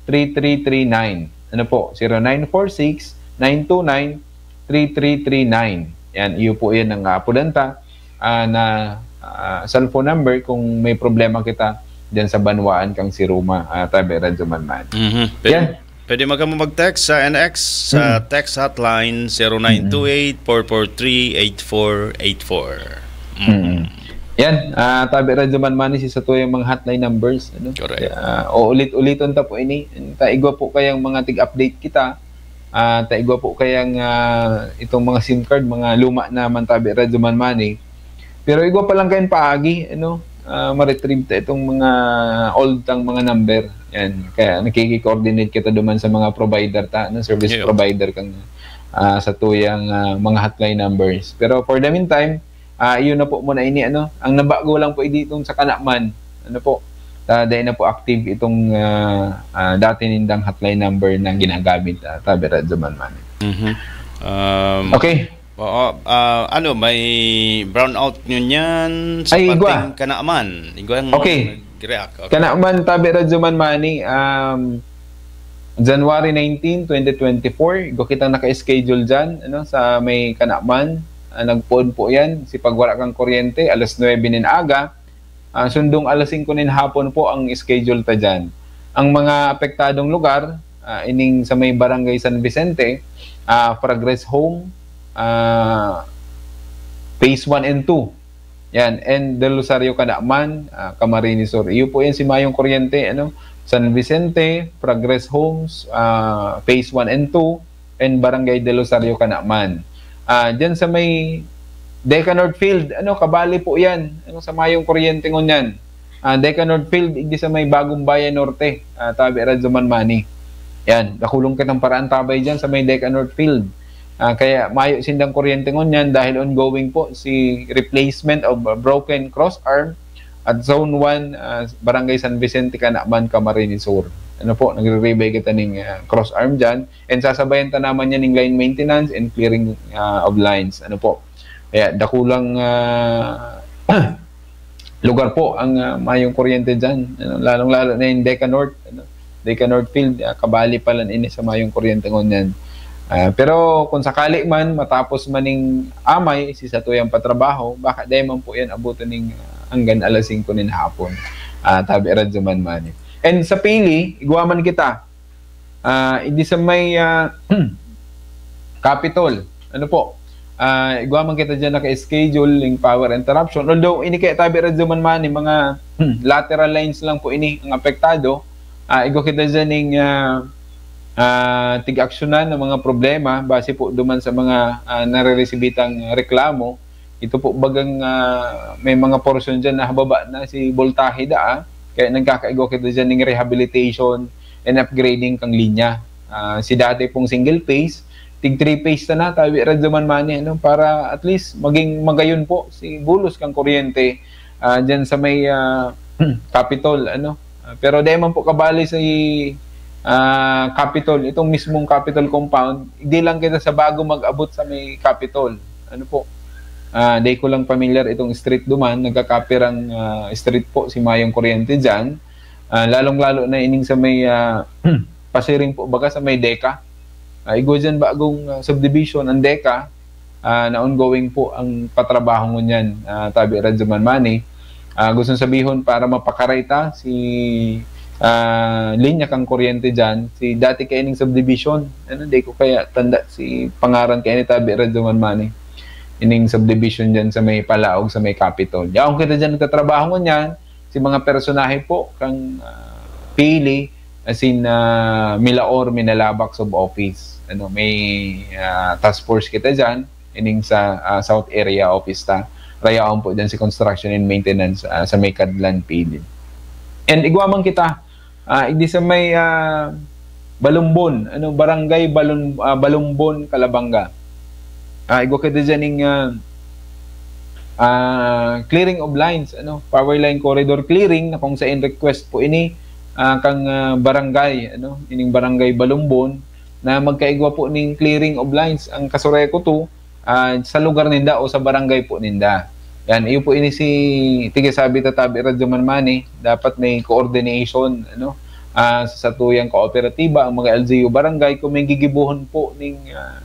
three three three nine. Ano po? Zero nine four six, nine two nine, three three three nine. Yan, iyo po yan ang aapodan ta, ah, na, ah, cellphone number kung may problema kita diyan sa banwaan kang Siruma, ah, tabi Radyo Man Money. Mhm. Pwede, Yan. pwede man kamo mag-text sa N X, sa Mm. text hotline, zero nine two eight, four four three, eight four eight four. Mm. Mm. Yan, ah, tabi Radyo Man Money, si satuyang mga hotline numbers, ano? Correct. Ah, uulit-uliton ta po ini. Ta igwa po kayang mga tig-update kita. Ah, ta igwa po kayang, ah, itong mga SIM card, mga luma na man tabi Radyo Man Money. Pero igwa pa lang kayong paagi, ano, ah, ma-retrieve ta itong mga old tang mga number. Yan. Kaya nakiki-coordinate kita duman sa mga provider ta, ano, service Iyo. provider kang, ah, satuyang, ah, mga hotline numbers. Pero for the meantime, ah, iyon na po muna ini, ano. Ang nabago lang po, eh, ditong sa kana man, ano po, ah, dahil na po active itong, ah, ah, dati nindang hotline number na ginagamit, ah, tabi Radyo Man Money. Mhm. Um, Okay. Oo, ah, ano, may brownout ngunyan sa Ay, igwa. parteng kana man. Igwa ang Okay. nag-react. Okay. Kana man, tabi Radyo Man Money, um, January nineteen, twenty twenty-four, igwa kitang naka-schedule dyan, ano, sa may kana man. Ah, nagpoon po yan, si pagwara kang kuryente, alas nuebe nin aga, ah, sundong alas singko nin hapon po ang schedule ta dyan. Ang mga apektadong lugar, ah, ining sa may Barangay San Vicente, ah, Progress Home, ah, Phase one and two. Yan, and Del Rosario Canaman, ah, Camarines Sur. Iyo po yan si Mayong Kuryente, ano? San Vicente, Progress Homes, ah, Phase one and two, and Barangay Del Rosario Canaman. Ah, dyan sa may Deca North Field, ano, kabali po yan, ano, sa Mayong Kuryente ngunyan. Ah, Deca North Field, igdi sa may Bagong Bayan Norte, ah, tabi Radyo Man Money. Yan, dakulong kitang paraan tabay dyan sa may Deca North Field. Ah, kaya mayo sindang kuryente ngunyan dahil ongoing po si replacement of a broken cross arm at Zone one, ah, Barangay San Vicente, Canaman, Camarines Sur. Ano po, nagre-rebay kita ning, ah, cross arm dyan. And sasabayan ta naman yan ning line maintenance and clearing, ah, of lines. Ano po? Kaya dakulang, ah, lugar po ang, ah, mayong kuryente dyan. Ano, lalong-lalo na yung Deca North, ano, Deca North Field, ah, kabali pala ini sa mayong kuryente ngunyan. Ah, pero kung sakali man, matapos man ning amay, si satuyang patrabaho, baka dai man po yan abutan ning, ah, hanggang alas singko nin hapon. Ah, tabi radyo man mani. And sa Pili, igwa man kita. Ah, hindi sa may, ah, Capitol. Ano po? Ah, igwa man kita dyan naka-schedule yung power interruption. Although, ini kaya tabi radyo man mani, mga lateral lines lang po ini ang apektado. Ah, igwa kita dyan ning, ah, ah, tig-aksyonan ng mga problema base po duman sa mga, ah, nareresibitang reklamo. Ito po bagang, ah, may mga porsyon dyan na hababa na si voltahe daa. Kaya nagkakaigwa kita dyan ng rehabilitation and upgrading kang linya. Ah, si dati pong single phase, tig three phase na na, tabi radyo man mani, ano, para at least maging magayon po si bulos kang kuryente, ah, dyan sa may, ah, Capitol, ano. Ah, pero di man po kabali sa, ah, Capitol, itong mismong Capitol compound, di lang kita sa bago mag-abot sa may Capitol. Ano po? Ah, di ko lang familiar itong street duman, nagkakapirang, ah, street po si Mayong Kuryente dyan. Ah, lalong-lalo na ining sa may, ah, pasiring po, baga sa may Deca. Ah, igwa dyan bagong, ah, subdivision, ang Deca, ah, na ongoing po ang patrabaho ngunyan, ah, tabi radyo man mani. Ah, gustong sabihon, para mapakaray ta si, ah, linya kang kuryente dyan, si dati kaining subdivision, ano, di ko kaya tanda si pangaran kaya ni tabi radyo man mani. Ining subdivision dyan sa may Palaog, sa may Capitol. Yaon kita dyan nagtatrabaho ngunyan, si mga personahe po kang, ah, Pili, as in, ah, Milaor, Minalabac sub-office. Ano, may, ah, task force kita dyan, ining sa, ah, South Area Office ta. Rayaon po dyan si Construction and Maintenance, ah, sa may Kadlan, Pili. And igwa man kita, ah, igdi sa may, ah, Balumbon, ano, Barangay Balun-, ah, Balumbon, Calabanga. Ah, igwa kita dyan ning, ah, ah, clearing of lines, ano, power line corridor clearing na kung sain request po ini, ah, kang, ah, barangay, ano, ining Barangay Balumbon na magkaigwa po ning clearing of lines ang Casureco two, ah, sa lugar ninda o sa barangay po ninda. Yan, iyo po ini si, tigasabi ta tabi radyo man mani, dapat may coordination, ano, ah, sa satuyang kooperatiba, ang mga L G U barangay, kung may gigibohon po ning, ah,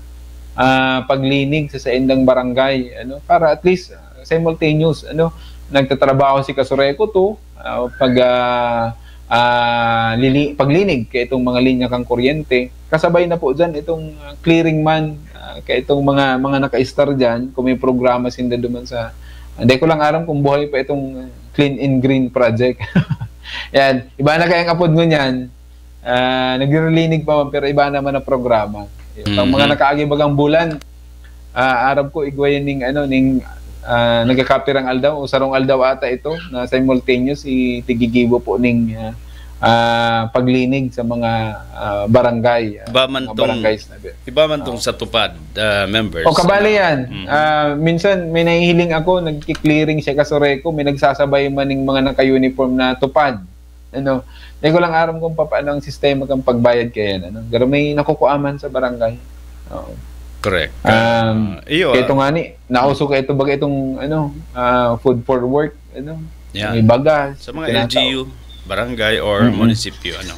ah, paglinig sa saindang barangay, ano, para at least, ah, simultaneous, ano, nagtatrabaho si Casureco two, ah, pag, ah, ah, lili-, paglinig kay itong mga linya kang kuryente. Kasabay na po dyan itong, ah, clearing man, ah, kay itong mga, mga naka-star dyan, kung may programa sinda duman sa, hindi ko lang aram kung buhay pa itong, ah, Clean and Green Project. Yan. Iba na kayang apod ngunyan. Ah, naglilinig pa man, pero iba naman ang programa. Ang mga Mm-hmm. nakaagi bagang bulan, ah, aram ko, igwa yan ning, ano, ning, ah, nagkakapirang aldaw o sarong aldaw ata ito na simultaneous, itigigibo po ning, ah, ah, paglinig sa mga, ah, barangay, ah, Iba man mga tong, barangays na bi-, iba man tong Oo. sa TUPAD, ah, members. O, kabali Ah, yan. mm. Ah, minsan may nahihiling ako, nagki-clearing siya, Casureco, may nagsasabay man ning mga naka-uniform na TUPAD. Ano, di ko lang aram kung papaano ang sistema kang pagbayad kaya, ano. Pero may nakukuha man sa barangay. Oo. Correct. Um, Ah, iyo, kaya ito ah. nga ni, nauso ka ito, baga itong, ano, ah, food for work, ano. Yeah. May bagas, Sa mga tinatao. L G U, barangay or Mm-mm. munisipyo, ano.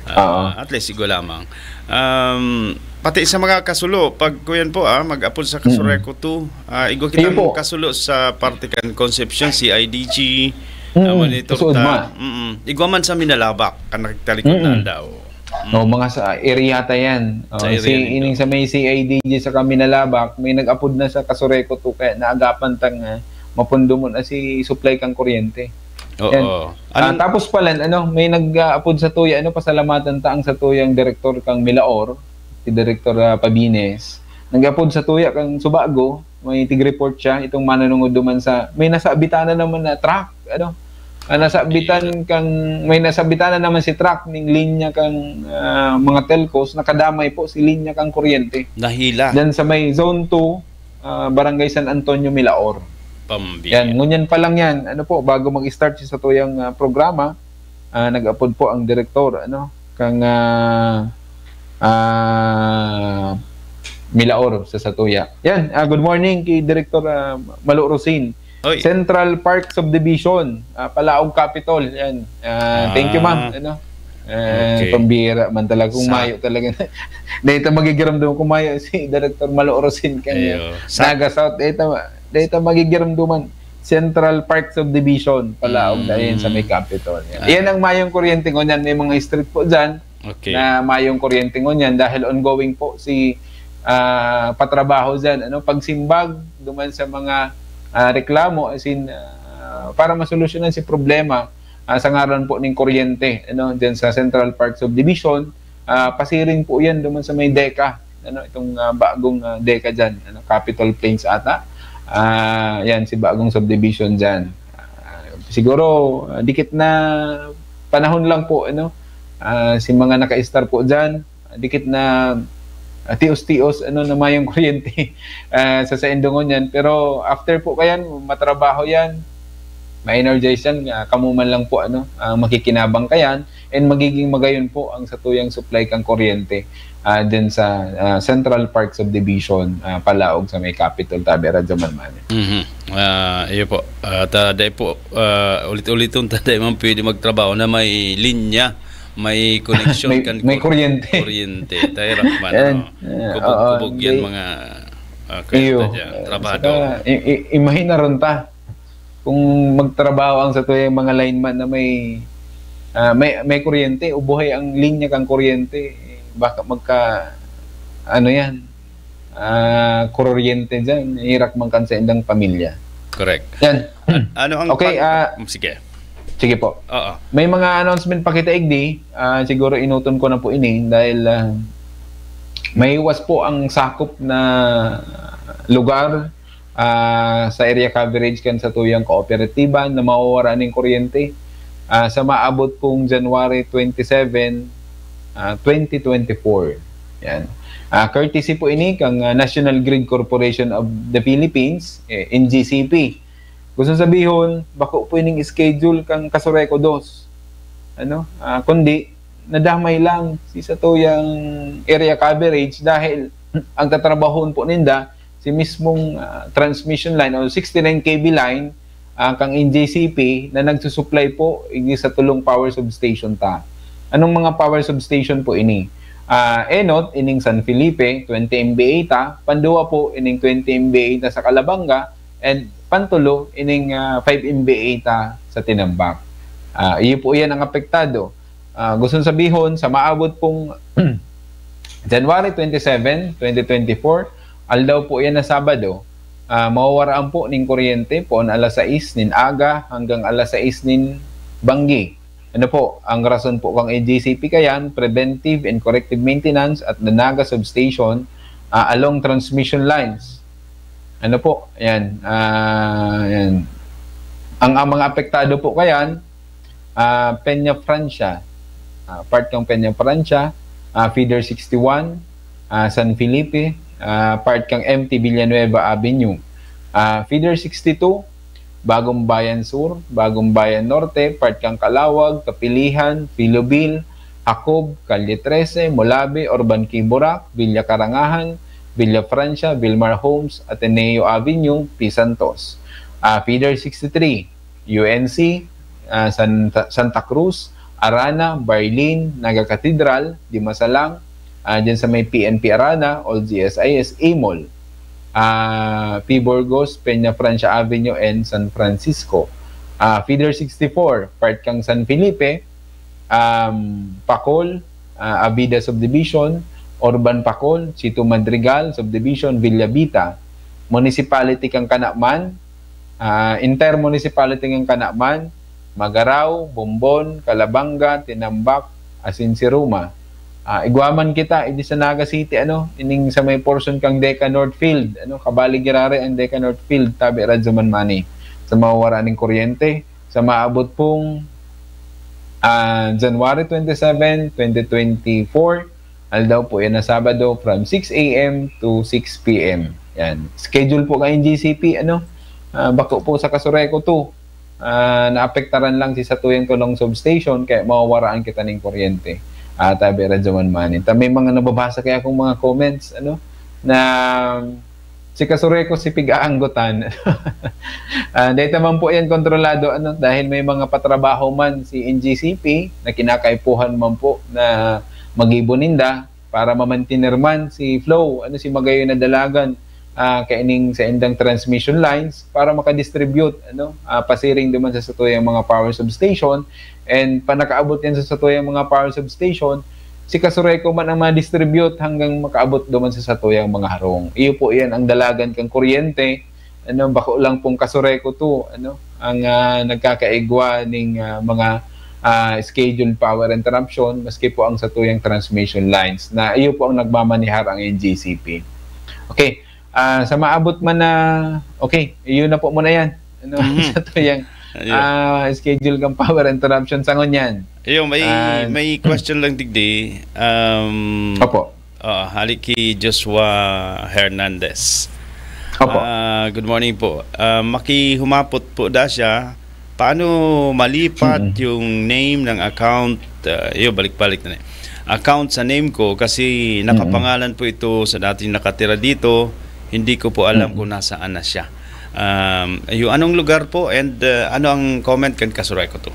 Ah, Oo. at least, igo lamang. Um, pati sa mga kasulo, pag kuyan po, ah, mag-apod sa Mm. Casureco two, ah, igo Iyo kitang po. kasulo sa parte kan Concepcion, C I D G, Mm, ah, monitor kasuod ta. ma. Mm-mm. Igwa man sa Minalabac, kan nakitalikod na Mm-mm. aldaw. Mm. No, mga sa area ta yan. Sa Oh, area si, ninyo. ining sa may C I D G sa Minalabac, may nag-apod na sa Casureco two, kaya naagapan tang, ah, mapundo mo na si supply kang kuryente. Oo. Yan. Ah, Anong tapos pala, ano, may nag-aapod sa tuya, ano, pasalamatan ta ang sa tuyang direktor kang Milaor, si Direktor, ah, Pabines. Nag-apod sa tuya kang Subago, may tig-report siya, itong manunungod duman sa, may nasabitan na naman na truck, ano. Ah, nasabitan kang, may nasabitan na naman si truck ning linya kang, ah, mga telcos, nakadamay po si linya kang kuryente. Nahila. Diyan sa may zone two, ah, Barangay San Antonio, Milaor. Pambira. Yan, ngunyan pa lang yan. Ano po, bago mag-start si satuyang, ah, programa, ah, nag-apod po ang direktor, ano, kang, ah, ah, Milaor sa satuya. Yan, ah, good morning kay Direktor, ah, Malo Rosin. Oy. Central Park Subdivision, ah, Palaog Capitol. Yan. Ah, thank you, ma'am. Ah. Ano? Eh, okay. Pambira man talaga kung mayo talaga. Dahil ito magigiramdam kung mayo si Director Malo Rosin kan Naga South. Dahil ito, dahil ito magigiramdaman. Central Park Subdivision, Palaog na yan sa may Capitol. Yan. Ah. Yan ang mayong kuryente ngunyan. May mga street po dyan. Okay. Na mayong kuryente ngunyan dahil ongoing po si, ah, patrabaho dyan. Ano, pagsimbag duman sa mga, ah, reklamo, as in, ah, para masolusyonan si problema, ah, sa ngaran po ning kuryente, ano, dyan sa Central Park Subdivision, ah, pasiring po yan duman sa may DECA, ano, itong, ah, bagong, ah, DECA dyan, ano, Capitol Plains ata. Ah, yan, si bagong subdivision dyan. Ah, siguro, ah, dikit na panahon lang po, ano, ah, si mga naka-star po dyan, dikit na, ah, tios-tios, ano, na mayong kuryente, ah, sa saindongon yan. Pero after po kayan, matrabaho yan, ma-energize yan, ah, kamo man lang po, ano, ah, makikinabang kayan, and magiging magayon po ang satuyang supply kang kuryente, ah, dyan sa, ah, Central Park Subdivision, ah, Palaog sa may Capitol, Tabi Radyo Manmani. Mhm. Ah, iyo po. Ah, ta, dai po, ah, ulit-uliton ta, dai man pwede magtrabaho na may linya, may koneksyon May, kan may kur-, kuryente. Kuryente. Tayo lang man, Yan. ano. Eh, Kubog-kubog oo, yan, may mga, ah, kaya Iyo. ta dyan, Eh, trabado. saka, i-, i-, imahinaron ta kung magtrabaho ang satuyang mga lineman na may, ah, may, may kuryente, o buhay ang linya kang kuryente, baka magka, ano yan, ah, kuryente dyan, hirak man kan sa indang pamilya. Correct. Yan. An-, ano ang Okay, pag-, ah, mm, sige. Sige po. Oo. May mga announcement pa kita, Igdi. Ah, siguro inuton ko na po ini dahil, ah, maiwas po ang sakop na lugar, ah, sa area coverage kan satuyang kooperatiba na mawawara ning kuryente, ah, sa maabot pong January twenty-seven, ah, twenty twenty-four. Yan. Ah, courtesy po ini kang, ah, National Grid Corporation of the Philippines, eh, N G C P. Gusto sabihon, bako po ining schedule kang Casureco dos. Ano? Ah, kundi, nadamay lang si satuyang area coverage dahil ang tatrabahon po ninda, si mismong, ah, transmission line o sixty-nine K V line, ah, kang N G C P na nagsusupply po, igdi sa tulong power substation ta. Anong mga power substation po ini? Ah, enot, ining San Felipe, twenty M V A ta. Panduwa po, ining twenty M V A ta sa Calabanga. And pantulo, ining, ah, five M V A ta sa Tinambac. Ah, iyo po yan ang apektado. Ah, gusto sabihon, sa maabot pong January twenty-seven, twenty twenty-four, aldaw po yan na Sabado, ah, mawawaraan po nin kuryente poon alas sais nin aga hanggang alas sais nin banggi. Ano po, ang rason po kang A G C P kayan, preventive and corrective maintenance at the Naga substation, ah, along transmission lines. Ano po, yan, ah, yan. Ang, ang mga apektado po kayan, ah, Peña Francia, ah, part kang Peña Francia, ah, Feeder sixty-one, ah, San Felipe, ah, part kang M T Villanueva Avenue, ah, Feeder sixty-two, Bagong Bayan Sur, Bagong Bayan Norte, part kang Calawag, Kapilihan, Filobel, Jacob, Calle trese, Molabe, Urban Quay Burac, Villa Karangahan, Villa Francia, Vilmar Homes, Ateneo Avenue, P. Santos. Ah, Feeder sixty-three, U N C, ah, Santa, Santa Cruz, Arana, Bailin, Naga Cathedral, Dimasalang, ah, dyan sa may P N P Arana, Old G S I S, Imol, ah, P. Burgos, Peña Francia Avenue, and San Francisco. Ah, Feeder sixty-four, part kang San Felipe, um, Pacol, ah, Abida Subdivision, Urban Pacol, Sito Madrigal Subdivision, Villavita, Municipality kang Canaman, ah, entire municipality kang Canaman, Magarao, Bombon, Calabanga, Tinambac, asin si Roma. Ah, igwa man kita, idi sa Naga City, ano, ining sa may portion kang Deca Northfield, ano, kabali girare ang Deca Northfield, tabi Radyo Manmani, sa mawawara ning kuryente. sa maabot pong, ah, January twenty-seven, twenty twenty-four. Aldaw po yan na Sabado from six a m to six p m. Yan. Schedule po kayo N G C P, ano? Ah, bako po sa Casureco two. Ah, naapektaran lang si satuyang tulong substation kaya mawawaraan kita ning kuryente. Ah, tabi Radyo Man Manin. Ta may mga nababasa kaya akong mga comments, ano, na si Casureco si pig-aanggotan. Ah, dahil naman po yan kontrolado, ano, dahil may mga patrabaho man si N G C P na kinakaipuhan man po na magibo ninda para mamantiner man si flow, ano, si magayon na dalagan, ah, kaining sa indang transmission lines para makadistribute, ano, ah, pasiring duman sa satuyang mga power substation, and panakaabot yan sa satuyang mga power substation, si Casureco man ang ma-distribute hanggang makaabot duman sa satuyang mga harong. Iyo po yan ang dalagan kang kuryente, ano, bako lang pong Casureco two, ano, ang, ah, nagkakaigwa ning, ah, mga, ah, scheduled power interruption, maski po ang satuyang transmission lines, na iyo po ang nagmamanihar ang N G C P. Okay, ah, sa maabot man na, okay, yun na po muna yan. Ano, Mhm. satuyang, Ayun. ah, schedule kang power interruption sa ngunyan. Ayun, may, Ah. may question lang digdi. Um, Opo. ah, hali ki Joshua Hernandez. Opo. Ah, good morning po. Ah, makihumapot po da siya, paano malipat Mm. yung name ng account? Ah, yun, balik-balik na. Account sa name ko kasi Mm. nakapangalan po ito sa dating nakatira dito. Hindi ko po alam Mm. kung nasaan na siya. Um, yung anong lugar po and, ah, ano ang comment kan Casureco two?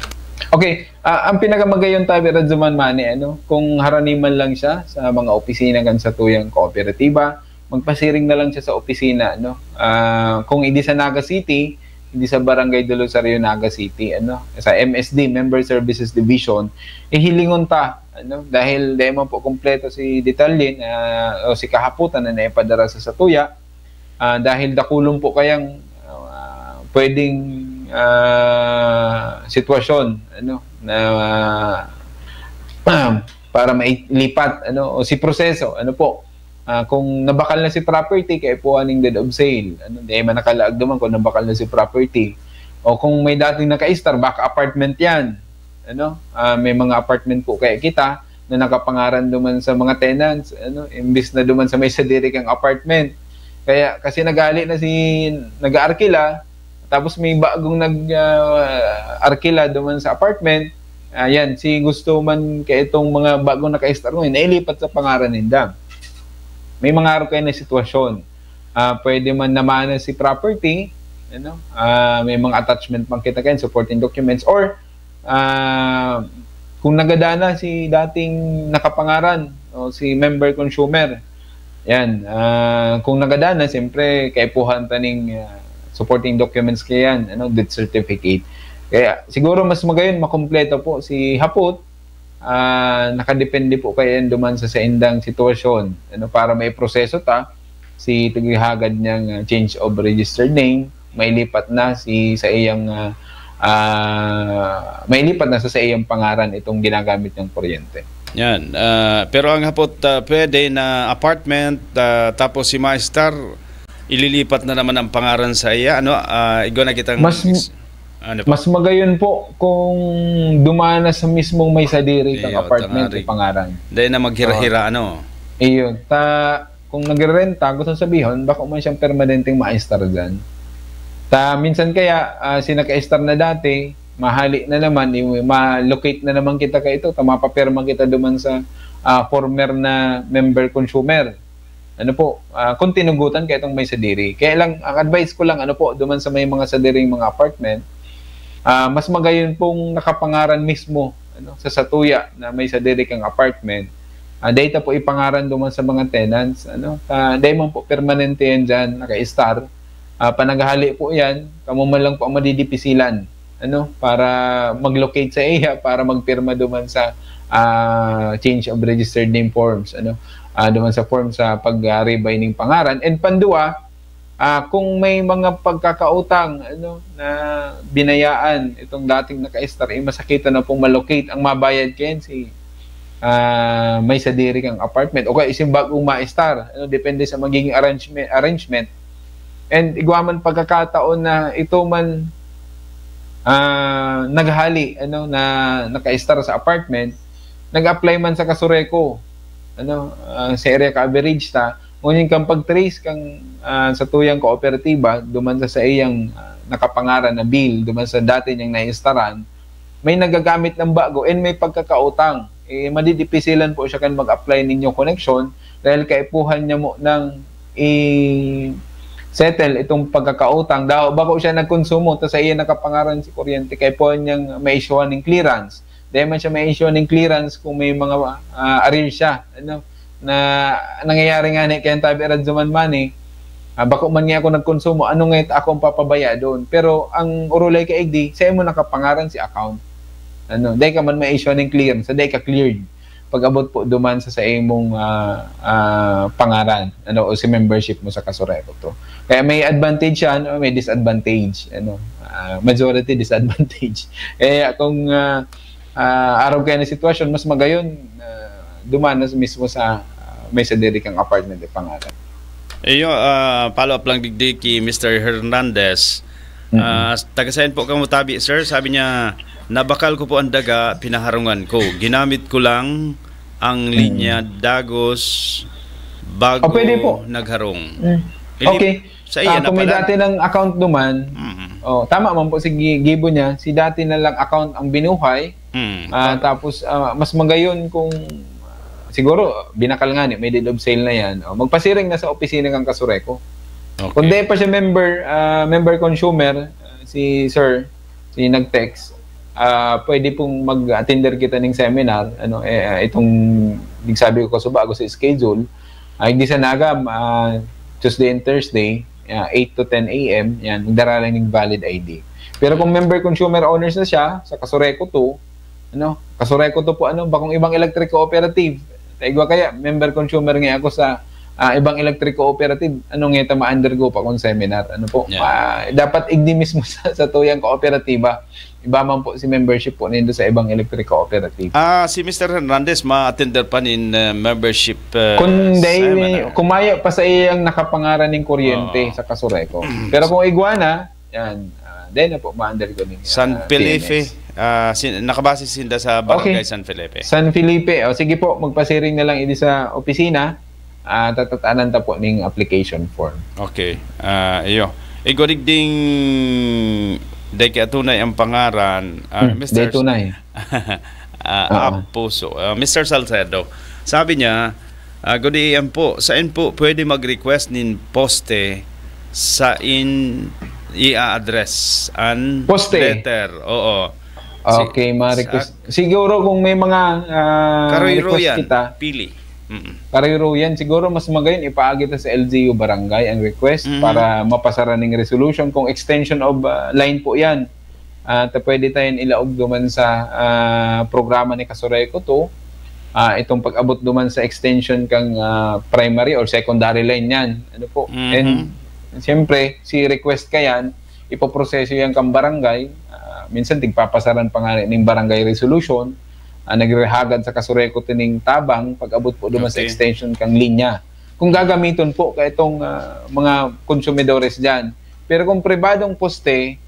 Okay, ah, ang pinakamagayon tabi Radyo Man Manin, ano, kung haraniman lang siya sa mga opisina kan satuyang kooperatiba, magpasiring na lang siya sa opisina, no? Ah, kung hindi sa Naga City, hindi sa Barangay Dolosario, Naga City, ano, sa M S D, Member Services Division, ihilingon ta, ano, dahil di man po kompleto si detalye na, o si kahapotan na naipadara sa satuya, ah, dahil dakulon po kayang, ah, pwedeng, ah, sitwasyon, ano, na, ah, para mailipat, ano, o si proseso, ano po, ah, kung nabakal na si property, kaipuhan ning deed of sale. Ano, di man nakalaag naman kung nabakal na si property. O kung may dating naka-star, baka apartment yan. Ano, ah, may mga apartment po kaya kita na nakapangaran duman sa mga tenants, ano, imbis na duman sa may sadiri kang apartment. Kaya, kasi naghali na si, nag-aarkila, tapos may bagong nag, ah, arkila duman sa apartment, ayan, si gusto man kaya itong mga bagong naka-star ngayon, nailipat sa pangaran ninda. May mga araw kayo na sitwasyon. Ah, pwede man namana si property, ano, ah, may mga attachment pang kita kayo, supporting documents, or, ah, kung nagadana si dating nakapangaran o si member consumer, yan, ah, kung nagadana, siyempre, kaipuhan ta ning, ah, supporting documents kaya yan, ano, death certificate. Kaya siguro mas magayon, makompleto po si hapot, ah, nakadepende po kaya yan duman sa saindang sitwasyon, ano, para may proseso ta, si tigihagad niyang, ah, change of registered name, mailipat na si sa iyang, ah, ah, mailipat na sa, sa iyang pangaran itong ginagamit niyang kuryente. Yan. Ah, pero ang hapot, ah, pwede na apartment, ah, tapos si Maestar, ililipat na naman ang pangaran sa iya. Ano, ah, igwa na kitang Mas, is-, ano pa? Mas magayon po kung dumana sa mismong may sadiri kang Iyo, apartment tangari. Yung pangaran. Dahil na maghira-hira, Oo. ano? Iyo. Ta, kung nagrerenta, gusto sabihon, bako man siyang permanenteng maestar dyan. Ta, minsan kaya, ah, si naka-estar na dati, mahali na naman, i-, ma-locate na naman kita ka ito, ta mapapirma kita duman sa, ah, former na member consumer. Ano po, ah, kung tinugutan kaya itong may sadiri. Kaya lang, ang advice ko lang, ano po, duman sa may mga sadiring mga apartment, ah, mas magayon pong nakapangaran mismo, ano, sa satuya na may sadiri kang apartment. Ah, data po ipangaran duman sa mga tenants, ano, ah, dahil man po permanente yan dyan, naka-star. Ah, panaghali po yan, kamo man lang po ang madidipisilan, ano, para mag-locate sa iya, para magpirma duman sa, ah, change of registered name forms, ano, ah, duman sa form sa pag-, ah, rebinding pangaran. And pandua, ah, kung may mga pagkakautang, ano, na binayaan itong dating naka-star, eh, masakitan na pong ma-locate. Ang mabayad kayan si, ah, may sadiri kang apartment o kaya isin bagong ma-star, ano, depende sa magiging arrangement, arrangement. And igwa man pagkakataon na ito man ah, naghali, ano, na naka-star sa apartment, nag-apply man sa Casureco, ano, ah, sa area ka-average ta, ngunyan kan pag-trace kan, ah, sa tuyang kooperatiba, duman sa saiyang, ah, nakapangaran na bill, duman sa dati niyang naistaran, may nagagamit ng bago and may pagkakautang. Eh, madidipisilan po siya kan mag-apply nin new connection dahil kaipuhan niya mo ng i-settle itong pagkakautang. Daw, bako siya nagkonsumo, ta sa iya nakapangaran si kuryente, kaipuhan niyang ma-issuehan ning clearance. Dahil man siya ma-issue ning clearance kung may mga, ah, arrears siya, ano, na nangyayari nga ni kaya tabi Radyo Man Money, ah, bako man nga ako nagkonsumo, ano nga ito akong papabaya doon? Pero ang urulay kaigdi, sa imo nakapangaran si account. Ano, dahil ka man ma-issue ning clearance, dahil ka cleared pag-abot po duman sa, sa imong, ah, ah, pangaran, ano, o si membership mo sa Casureco to. Kaya may advantage siya, ano, may disadvantage, ano, ah, majority disadvantage. Eh, kung, ah, ah, araw kaya na sitwasyon, mas magayon, ah, duman na mismo sa, ah, may sadiri kang apartment, eh, pangaran. Iyo, ah, follow up lang digdi ki Mister Hernandez. Mm-mm. Ah, taga saan po kamo tabi, sir? Sabi niya, "Nabakal ko po ang daga, pinaharungan ko. Ginamit ko lang ang Mm. linya dagos bago Oh, pwede po. nagharong." Mm. Hindi, Okay. sa iya Ah, na kung may pala. dati ng account duman, Mm. oh, tama man po, sige, gibo niya, si dati na lang account ang binuhay. Mm. Ah, Pag tapos, ah, mas magayon kung, ah, siguro, binakal nga ni, may deed of sale na yan. Oh, magpasiring na sa opisina kang Casureco. Okay. Kung di pa siya member, ah, member consumer, ah, si sir, si nag-text, ah, pwede pong mag-attender kita ning seminar, ano, eh, ah, itong nagsabi ko kaso bago sa schedule, ay di sa Nagam, ah, Tuesday and Thursday, ah, eight to ten A M, yan, magdara lang ng valid I D. Pero kung member consumer owners na siya, sa Casureco two, ano, Casureco two po, ano, bakong ibang electric cooperative. Taigwa kaya, member consumer nga ako sa, ah, ibang electric cooperative, ano nga ito ma-undergo pa kung seminar, ano po? Yeah. Ah, dapat igdi mismo sa, sa tuyang kooperatiba. Iba man po si membership po nindo sa ibang electric cooperative. Ah, si Mister Hernandez, ma-attender pa nin, uh, membership, uh, Kung dahil, seminar. Kung mayo pa sa iyang nakapangaran ning kuryente Oo. sa Casureco. Pero kung igwa na, yan, ah, dahil na po, ma-undergo ning, San ah, Felipe, T M S. ah, sin-, nakabase sinda sa Barangay Okay. San Felipe. San Felipe, o sige po, magpasiring na lang idi sa opisina, ah, tatatanan ta po ning application form. Okay. Ah, iyo. Igwa digding, dai kaya tunay ang pangaran, ah, Hmm, Mister dai tunay. Ah, Oo. Ap Puso. Ah, Mister Salcedo, sabi niya, ah, "Good A M po, sain po pwede mag-request nin poste sain i-a-address an Poste. letter?" Oo. Si-, Okay, ma-request. sa Siguro kung may mga, ah, Karoy request Royan, kita, Pili. Mm. Karoy Royan, siguro mas magayon ipaagi ta sa L G U barangay ang request Mm. para mapasaran ning resolution. Kung extension of, ah, line po yan, ah, ta pwede tayong ilaog duman sa, ah, programa ni Casureco two, ah, itong pag-abot duman sa extension kang, ah, primary or secondary line yan. Ano po? Mhm. And, siyempre, si request ka yan, ipoproseso yan kang barangay. Ah, minsan, tigpapasaran pa nga ning barangay resolution, ah, nagrehagad sa Casureco tining tabang, pag-abot po duman sa Okay. extension kang linya. Kung gagamiton po ka itong, ah, mga konsumidores dyan. Pero kung pribadong poste,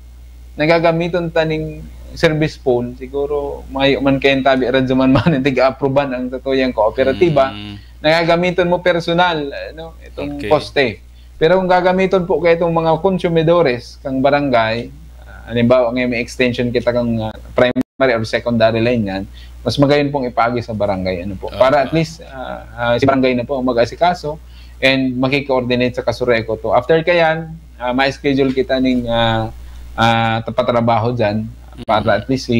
nagagamiton ta ning service pole, siguro mayo man kayong tabi, radyo man man, tig-aproban ang tatuyang kooperatiba, Mm. nagagamiton mo personal, ano, itong Okay. poste. Pero kung gagamiton po kayo itong mga konsumidores kang barangay, ah, halimbawa ngayon may extension kita kang, ah, primary or secondary line yan, mas magayon pong ipaagi sa barangay, ano po. Para at Opo. least, ah, ah, si barangay na po ang mag-asikaso and makikoordinate sa Casureco two. After kayan, ah, ma-schedule kita ning, ah, ah, tapatrabaho dyan para Mm. at least si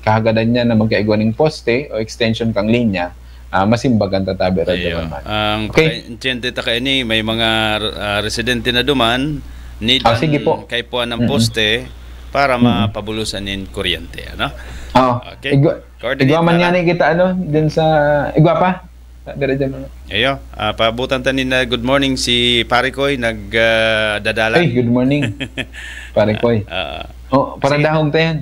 kahagadan niya na magkaigwa ning poste o extension kang linya, ah, masimbagan ta tabi, Radyo Iyo. Man Man. Ang Okay. pagkaintindi ta kaini, may mga, ah, residente na duman, need Ah, sige an po. kaipuhan ng Mm-mm. poste para Mm-mm. mapabulusan nin kuryente, ano? Oo. Okay. Igwa, Coordinate igwa man na nga lang. ni kita, ano, dun sa, igwa pa? Sa Radyo Man Man. Iyo, ah, paabutan ta nin, ah, good morning si Pare Koy, nag, ah, dadalan. Ay, good morning, Pare Koy. Ah, Oh, para sige. dahog ta yan.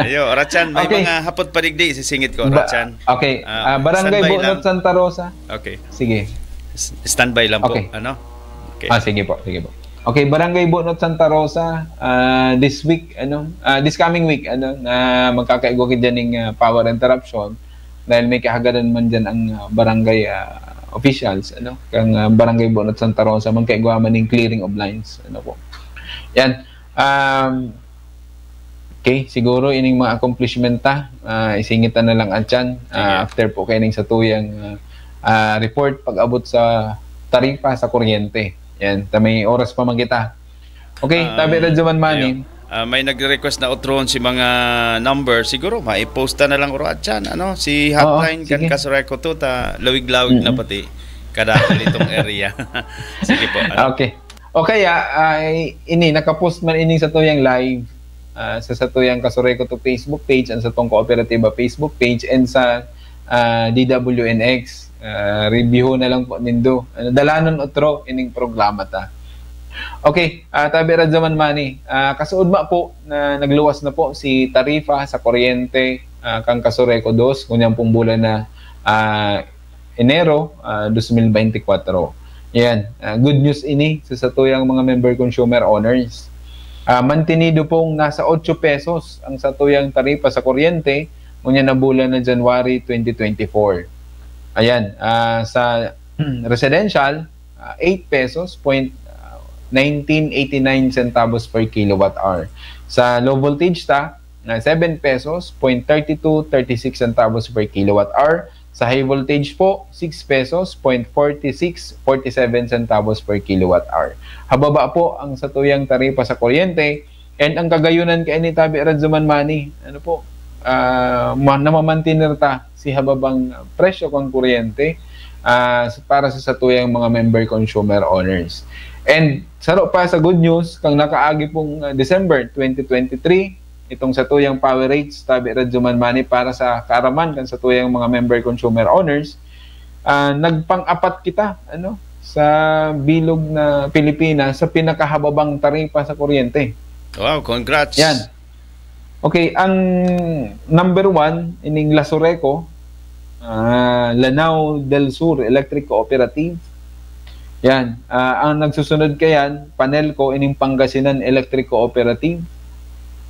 Iyo, Ratchan, may Okay. mga hapot pa digdi, sisingit ko, Ba-, Ratchan. okay. Ah, Ah, Barangay standby Bunot, lang. Santa Rosa. Okay. Sige. S-, standby lang po, Okay. ano? Okay. Ah, sige po, sige po. Okay, Barangay Bunot Santa Rosa, ah, this week, ano, ah, this coming week, ano, na magkakaigwa ka dyan ng, ah, power interruption dahil may kahagadan man dyan ang, ah, barangay, ah, officials, ano, kang, ah, Barangay Bunot Santa Rosa, magkaigwa man ng clearing of lines, ano po. Yan. Um, okay, siguro ining mga accomplishment ta, ah, isingit ta na lang atyan, ah, after po kaining satuyang, ah, ah, report pag-abot sa taripa sa kuryente. Yan, ta may oras pa man kita. Okay, Ah, tabi Radyo Man Mani. Ayun. Ah, may nagre-request na otron si mga number. Siguro, maipost ta na lang oro atyan, ano? Si Oo, hotline kan sige. Kasureko to, ta lawig-lawig na Mm-mm. pati kadakul itong area. Sige po, ano? Okay. O kaya, ay, ini, nakapost man ining satuyang live, ah, sa satuyang Kasureko to Facebook page, ang satong Kooperatiba Facebook page, and sa, ah, D W N X. Ah, review na lang po nindo. Ano, dalanon otro ining programa ta. Okay, ah, tabi Radyo Man Mani. Ah, kasuodma po na nagluwas na po si tarifa sa kuryente, ah, kang Kasureko dos, ngunyan pong bulan na, ah, Enero, ah, dos mil bente kwatro. Yan, ah, good news ini sa satuyang mga member consumer owners. Ah, mantenido pong nasa otso pesos ang satuyang taripa sa kuryente, ngunyan na bulan na January twenty twenty-four. Ayan, ah, sa residential, ah, eight pesos point, ah, nineteen eighty-nine centavos per kilowatt hour. Sa low voltage ta, na seven pesos point thirty-two thirty-six centavos per kilowatt hour. Sa high voltage po, six pesos point forty-six forty-seven centavos per kilowatt hour. Hababa po ang satuyang taripa sa kuryente, and ang kagayunan kaini, tabi Radyo Man Mani, ano po, ah, ma-, namamantener ta si hababang presyo kan kuryente, ah, para sa satuyang mga member consumer owners. And saro pa sa good news, kang nakaagi pong, ah, December twenty twenty-three, itong satuyang power rates, tabi Radyo Man Mani, para sa kaaraman kan satuyang mga member consumer owners, ah, nagpang-apat kita, ano, sa bilog na Pilipinas sa pinakahababang taripa sa kuryente. Wow, congrats. Yan. Okay, ang number one, ining Lasureco, ah, Lanao del Sur Electric Cooperative. Yan. Ah, ang nagsusunod kayan, Panelco, ining Pangasinan Electric Cooperative.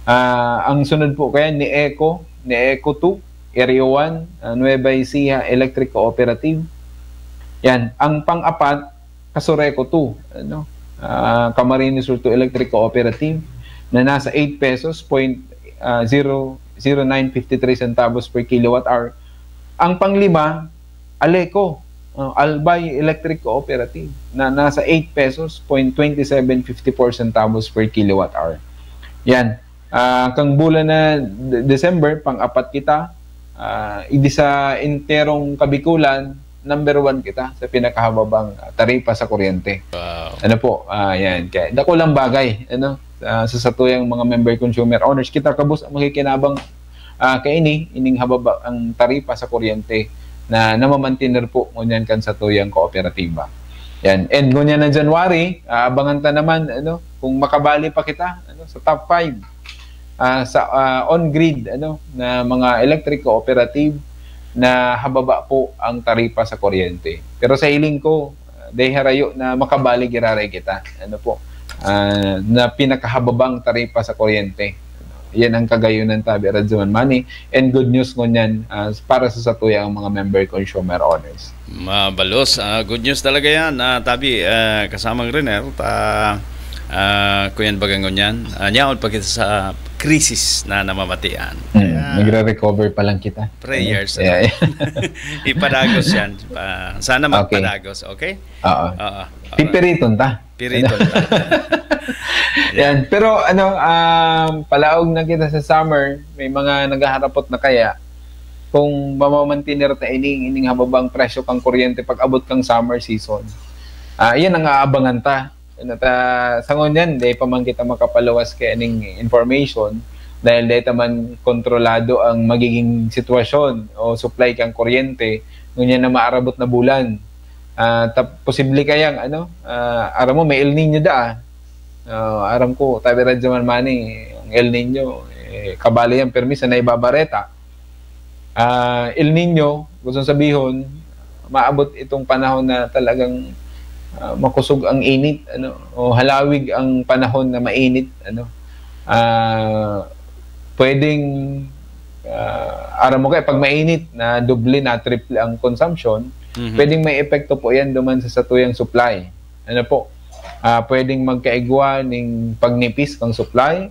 Ah, ang sunod po kayan, ni Eco, ni Eco two, Area one, ah, Nueva Ecija Electric Cooperative. Yan. Ang pang-apat, Kasureco two, ano? Ah, Camarines Sur two Electric Cooperative na nasa eight pesos point, ah, zero zero nine fifty three centavos per kilowatt hour. Ang panglima, Aleco, ah, Albay Electric Cooperative na nasa eight pesos point twenty seven fifty four centavos per kilowatt hour. Yan. Ah, kang bulan na De-, December, pang-apat kita. Ah, idi sa enterong Kabikulan, number one kita sa pinakahababang, ah, taripa sa kuryente. Wow. Ano po, ah, yan. Kaya dakulang bagay, ano, sa, sa satuyang mga member consumer owners. Kita kabos ang makikinabang, ah, kaini, ining hababa ang taripa sa kuryente na namamantener po ngunyan kan satuyang kooperatiba. Yan. And ngunyan na January, ah, abangan ta naman, ano, kung makabali pa kita, ano, sa top five, ah, sa, ah, on-grid, ano, na mga electric cooperative na hababa po ang taripa sa kuryente. Pero sa hiling ko, ah, dai harayo na makabali giraray kita, ano po, ah, na pinakahababang taripa sa kuryente. Yan ang kagayunan, tabi Radyo Man Mani. And good news ngunyan, ah, para sa satuyang mga member consumer owners. Mabalos. Ah, good news talaga yan, ah, tabi, ah, kasamang Riner. Ah, ah, kuyan baga ngunyan. Ah, nyaon pa kita sa krisis na namamatian. Mm, Kaya nagre-recover pa lang kita. Prayers, Ano? Yeah, ano? yeah. Ipadagos yan. Ah, sana Okay. magpadagos, okay? Oo. Oo, oo. Pipiriton ta. Piriton ta. Yan. Pero ano, um, palaog na kita sa summer, may mga naghaharapot na kaya kung mamamantener ta ining, ining hababang presyo kang kuryente pag abot kang summer season. Ah, yan ang aabangan ta. Ano ta, sa ngunyan, di pa man kita makapaluwas kay aning information dahil di ta man kontrolado ang magiging sitwasyon o supply kang kuryente ngunyan na maarabot na bulan. Ah, ta-, posible kayang, ano, ah, aram mo, may El Niño daa. Ah, aram ko, tabi Radyo Man Mani, ang El Niño, eh, kabali yan, permi sa naibabareta. Ah, El Niño, gusto sabihon, maabot itong panahon na talagang ah, makusog ang init, ano, o halawig ang panahon na mainit, ano, ah, pwedeng, ah, aram mo kaya, pag mainit na doble na triple ang consumption, Mhm. pwedeng may epekto po yan duman sa satuyang supply. Ano po? Ah, pwedeng magkaigwa ning pagnipis ng supply,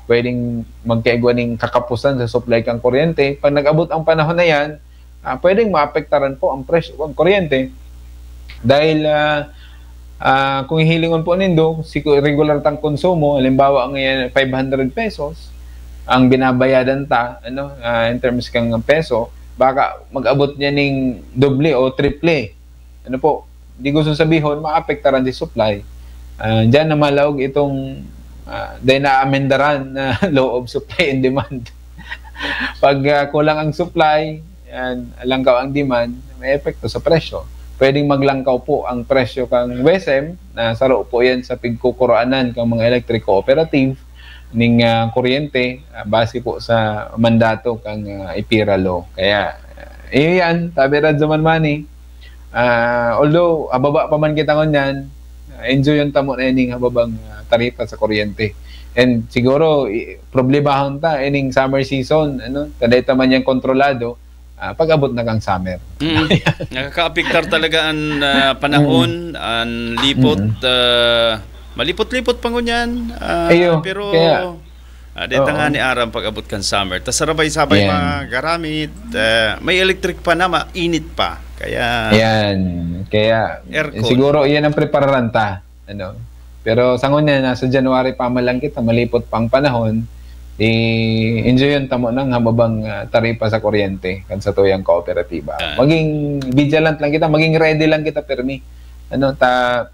pwedeng magkaigwa ning kakapusan sa supply kang kuryente. Pag nag-abot ang panahon na yan, ah, pwedeng maapektaran po ang presyo ng kuryente. Dahil ah, ah, kung hihilingon po nindo, si regular tang konsumo, halimbawa ngayon five hundred pesos ang binabayadan ta, ano, ah, in terms kang peso, baka mag-abot niya ning doble o triple. Ano po, di gusto sabihon, maapektaran si supply. Ah, diyan na malaog itong ah, dahil naamendaran na law of supply and demand. Pag ah, kulang ang supply, yan, langkaw ang demand, may epekto sa presyo. Pwedeng maglangkaw po ang presyo kang WESM, na saro po yan sa pigkukuraanan kang mga electric cooperative, ning ah, kuryente, ah, base po sa mandato kang ah, EPIRA law. Kaya, ah, iyo yan, tabi Radyo Man Money. Ah, although, hababa pa man kita ngunyan, ah, enjoy yung tamo na ining hababang ah, taripa sa kuryente. And siguro, i- problemahon ta ining summer season, ano, ta dai ta man yan kontrolado, ah, pag-abot na kang summer. Mm. Nakakaapektar talaga ang ah, panahon, ang lipot, Mm. ah, malipot-lipot pa ngunyan. Ah, Ayo, pero, kaya ah, dito Oo. nga ni Aram pag-abot kan summer. Tas sarabay-sabay Yan. mga garamit, ah, may electric pa na, mainit pa. Kaya, Yan. Kaya, Aircon. Siguro, yan ang prepararan ta. Ano? Pero sa ngunyan, nasa January pa man lang kita, malipot pa ang panahon, i-enjoy yung tamo ng hababang ah, taripa sa kuryente kan satuyang kooperatiba. Ah. Maging vigilant lang kita, maging ready lang kita, permi. Ano, ta,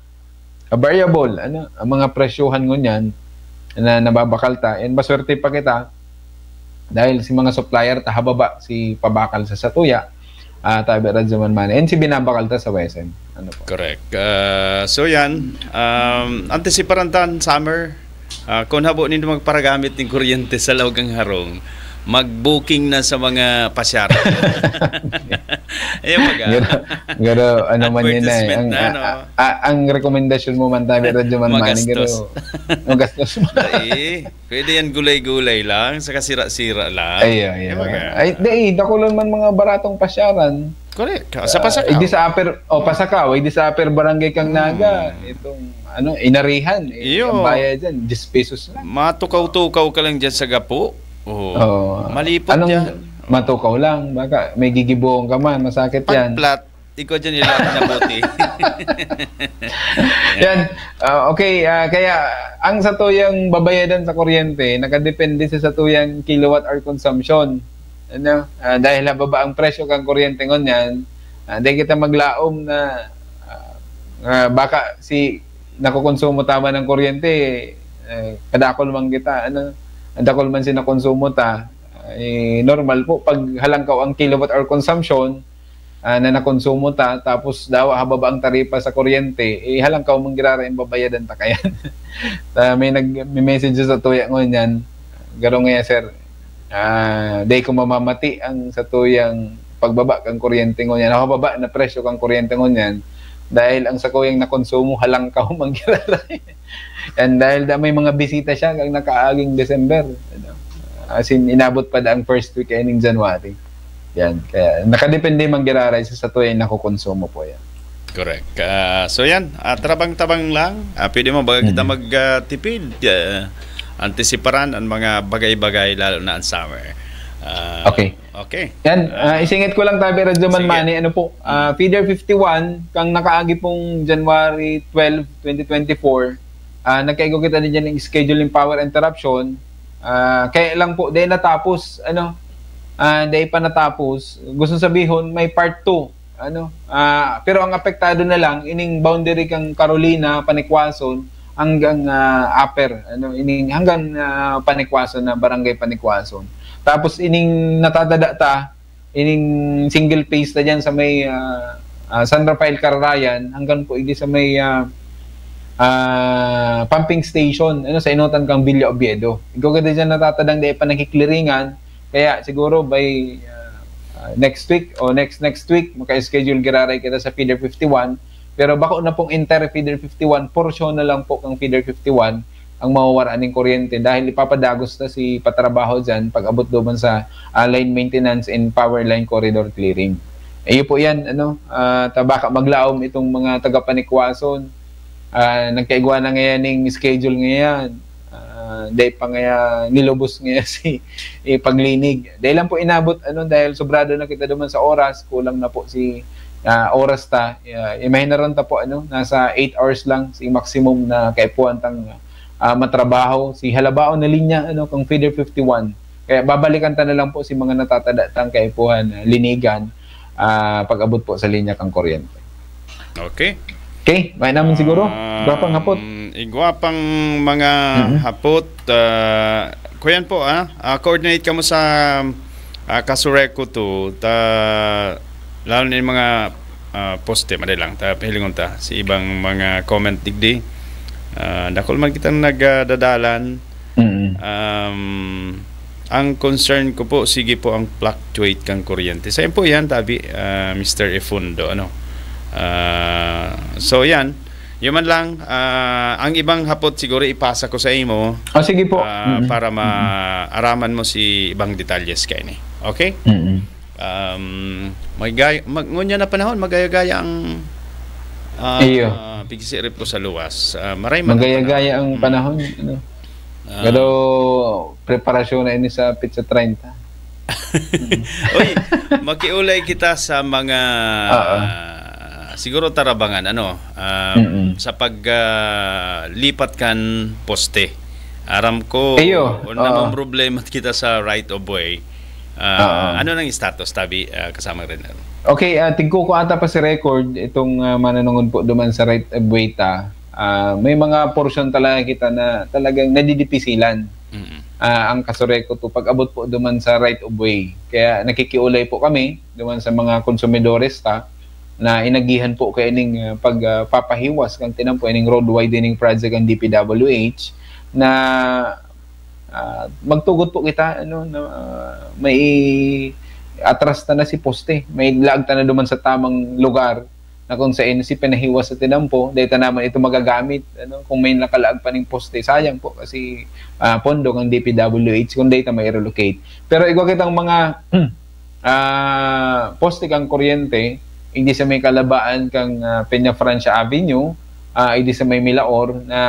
variable, ano, ang mga presyohan ngunyan na nababakal ta, and maswerte pa kita dahil si mga supplier ta hababa si pabakal sa satuya, ah, tabi Radyo Man Money, and si binabakal ta sa WESM. Ano po? Correct. Ah, so yan, um, antisiparan tan summer. Ah, kung habo nindo magparagamit ning kuryente sa laog ang harong, mag-booking na sa mga pasyar. Ayan, baga. Pero, pero ano man yun na eh. Advertisement Ang, na, a- no? a- a- ang rekomendasyon mo man tabi Radyo Man Money, Magastos. Pero magastos mo. Ay, pwede yan gulay-gulay lang, sa kasira-sira lang. Ay, ay, Ayan, baga. ay, di, dakulon man mga baratong pasyaran. Correct. Sa Ah, Pasakaw. Hindi sa upper, o Pasakaw, hindi sa upper barangay kang Naga. Itong, ano, Inarihan. Eh, Iyo. Ang bayad dyan, diyes pesos lang. Matukaw-tukaw ka lang dyan sa gapo. Oh. Oo. Malipot Anong yan. Matukaw lang? Baka may gigibohon ka man, masakit Pag yan. Flat, ikaw dyan ilang na buti. Yan. Ah, okay, ah, kaya ang satuyang babayadan sa kuryente, nakadepende sa satuyang kilowatt hour consumption. Ano? Ah, dahil hababa ang presyo kang kuryente ngunyan, ah, di kita maglaom na ah, ah, baka si nakukonsumo tama ng kuryente, eh, kadakol man kita, ano, ang dakol man si nakonsumo ta, eh, normal po pag halangkaw ang kilowatt hour consumption ah, na nakonsumo ta, tapos dawa hababa ang taripa sa kuryente, eh, halangkaw man girara yung babayadan ta kayan. Ta, may nag-message sa tuya ngunyan, garo nga, sir, ah, dai ko mamamati ang sa tuyang pagbaba kang kuryente ngunyan, hababa na presyo kang kuryente ngunyan, dahil ang sa kuyang nakonsumo halangkaw man girara. And dahil da may mga bisita siya kang nakaaging December, ano, as in, inabot pa da ang first week kaning January. Yan. Kaya nakadepende man giraray sa satuya yung nakukonsumo po yan. Correct. Ah, so yan, ah, tabang-tabang lang. Ah, pwede mo baga kita Mhm. magtipid. Ah, antisiparan ang mga bagay-bagay, lalo na ang summer. Ah, Okay. Okay. Yan, ah, isingit ko lang tabi Radyo Man Sige. Money, ano po, ah, feeder fifty-one, kang nakaagi pong January twelve, twenty twenty-four, ah, nagkaigo kita din dyan ng scheduling power interruption. Ah, kaya lang po, dahil natapos, ano, ah, dahil pa natapos, gusto sabihon, may part two. Ano, ah, pero ang apektado na lang, ining boundary kang Carolina, Panikwason, hanggang ah, Upper, ano, ining, hanggang ah, Panikwason na, Barangay Panikwason. Tapos ining natatada ta, ining single phase na dyan sa may ah, ah, San Rafael Carrayan, hanggang po idi sa may ah, ah, pumping station, ano, sa inutan kang Villa Oviedo. Ikaw ka dyan natatadang di pa nakikliringan, kaya siguro by ah, ah, next week o next next week, maka-schedule giraray kita sa feeder fifty-one. Pero bako na pong entire feeder fifty-one, porsyon na lang po kang feeder fifty-one ang mawawara ning kuryente dahil ipapadagos na si patrabaho dyan pag-abot duman sa, ah, line maintenance and power line corridor clearing. Iyo po yan, ano, ah, ta baka maglaom itong mga taga-Panikwason. Ah, nagkaigwa na ngayon ning schedule ngayon. Ah, dahil pa ngayon nilubos ngayon si eh, paglinig. Dahil lang po inabot, ano, dahil sobrado na kita duman sa oras, kulang na po si, ah, oras ta. Ah, imaginaron ta po, ano, nasa eight hours lang si maximum na kaipuhan tang, ah, matrabaho. Si halabaon na linya, ano, kang feeder fifty-one. Kaya babalikan ta na lang po si mga natatada tang kaipuhan, ah, linigan, ah, pag-abot po sa linya kang kuryente. Okay. Okay, may naman siguro. Igwa pang hapot. Igwa pang mga hapot. Ah, kuyan po, ah, ah, coordinate kamo sa, ah, Kasureco to. Ta, lalo na yung mga, ah, poste, madali lang. Ta, pahilingon ta. Si ibang mga comment digdi. Ah, dakul man kitang nagdadalan. Mm. Um, ang concern ko po, sige po ang fluctuate kang kuryente. Sa po yan, tabi, ah, Mister Efundo, ano. Ah, so yan, yun man lang, ah, ang ibang hapot siguro ipasa ko sa imo Oh, sige po. ah, Mm. para maaraman mo si ibang detalyes kaini. Okay? Mm. Um, may gay mag, ngunya na panahon, magaya-gaya ang ah, Iyo. Pigsirip ko sa luwas. Ah, maray man ang Magaya-gaya panahon. ang Mm. Panahon, ano. Ah, Pero preparasyon na ini sa petsa treinta. Uy, makiulay kita sa mga Oo. siguro tarabangan, ano, ah, Mm-mm. sa pag ah, lipat kan poste. Aram ko, Iyo, o oo. namomroblema kita sa right of way. Ah, Oo. Ano nang status, tabi, ah, kasamang Renel? Okay, ah, tigko ko ata pa si record itong ah, mananungod po duman sa right of way ta. Ah, may mga portion talaga kita na talagang nadidipisilan. Mm. Ah, ang Kasureco to pag-abot po duman sa right of way. Kaya nakikiulay po kami duman sa mga konsumidores ta na inagihan po kaining ah, pag ah, papahiwas kan tinampo ining road widening project ang D P W H na ah, magtugot po kita, ano, na ah, may atras ta na si poste, may laag ta na duman sa tamang lugar na kung saan si pinahiwas sa tinampo, data naman ito magagamit, ano, kung may nakalaag pa ning poste, sayang po kasi ah, pondo ng D P W H kung data may relocate. Pero igwa kitang mga ah, poste kang kuryente, hindi sa may kalabaan kang ah, Peña Francia Avenue, ah, hindi sa may Milaor na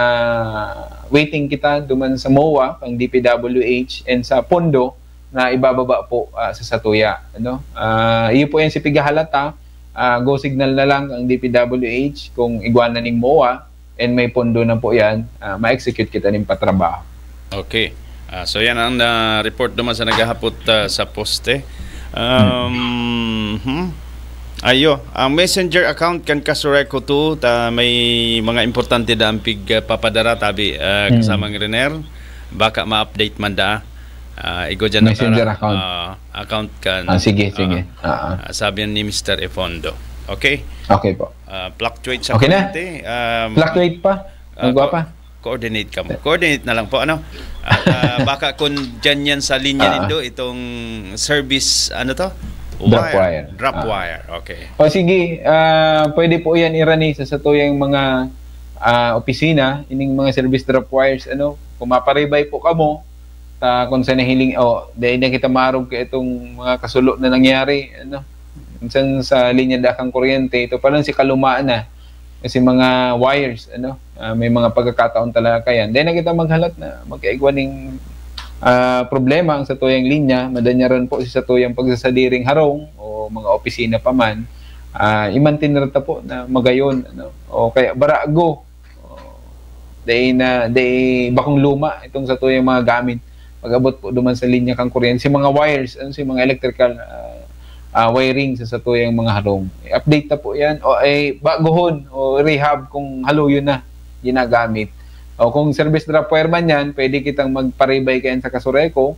waiting kita duman sa MOA, kang D P W H, and sa pondo na ibababa po ah, sa satuya, ano? Ah, iyo po yan si pigahalata, ah, go signal na lang ang D P W H kung igwa na ning MOA and may pondo na po yan, ah, ma-execute kita ning patrabaho. Okay. Ah, so yan ang na-report naman sa naghahapot ah, sa poste. Um, hmm? Ayo, ang messenger account kan Kasureco to, ta may mga importante na ang pigpapadara, tabi, ah, Mm. kasamang Riner, baka ma-update man da. Ah, igo dyan ang Messenger para- account. ah, account kan Ah, sige, ah, sige. Ah, ah. ah, sabi ni Mister Efondo. Okay? Okay po. Ah, fluctuate sa Okay na? kuryente. Um, Fluctuate pa? ah, Nagwa co- pa? Coordinate ka mo. Coordinate na lang po, ano? At ah, baka kung dyan yan sa linya Ah. nindo, itong service, ano to? Drop wire. Drop Ah. wire, okay. O sige, ah, pwede po yan irani sa satuyang mga ah, opisina, ining mga service drop wires, ano, kung maparibay po kamo, ta, kung sa nahiling, o, dahil na kita marog ka itong mga kasulo na nangyari, ano, minsan sa linya dakang kuryente, ito pa lang si kalumaan na, kasi mga wires, ano, ah, may mga pagkakataon talaga yan. Dahil na kita maghalat na magkaigwa ning ah, problema ang satuyang linya, madanyaran po si satuyang pagsasadiring harong o mga opisina pa man, ah, i-maintain ta po na magayon, ano, o kaya barago. O, dai na, dai bakong luma itong satuyang mga gamit. Pag-abot po duman sa linya kang kuryente, si mga wires, ano, si mga electrical ah, ah, wiring sa satuyang mga harong. I-update ta po yan. O ay baguhon o rehab kung haluyon na ginagamit. O kung service drop wire man yan, pwede kitang magparibay kayan sa Kasureco.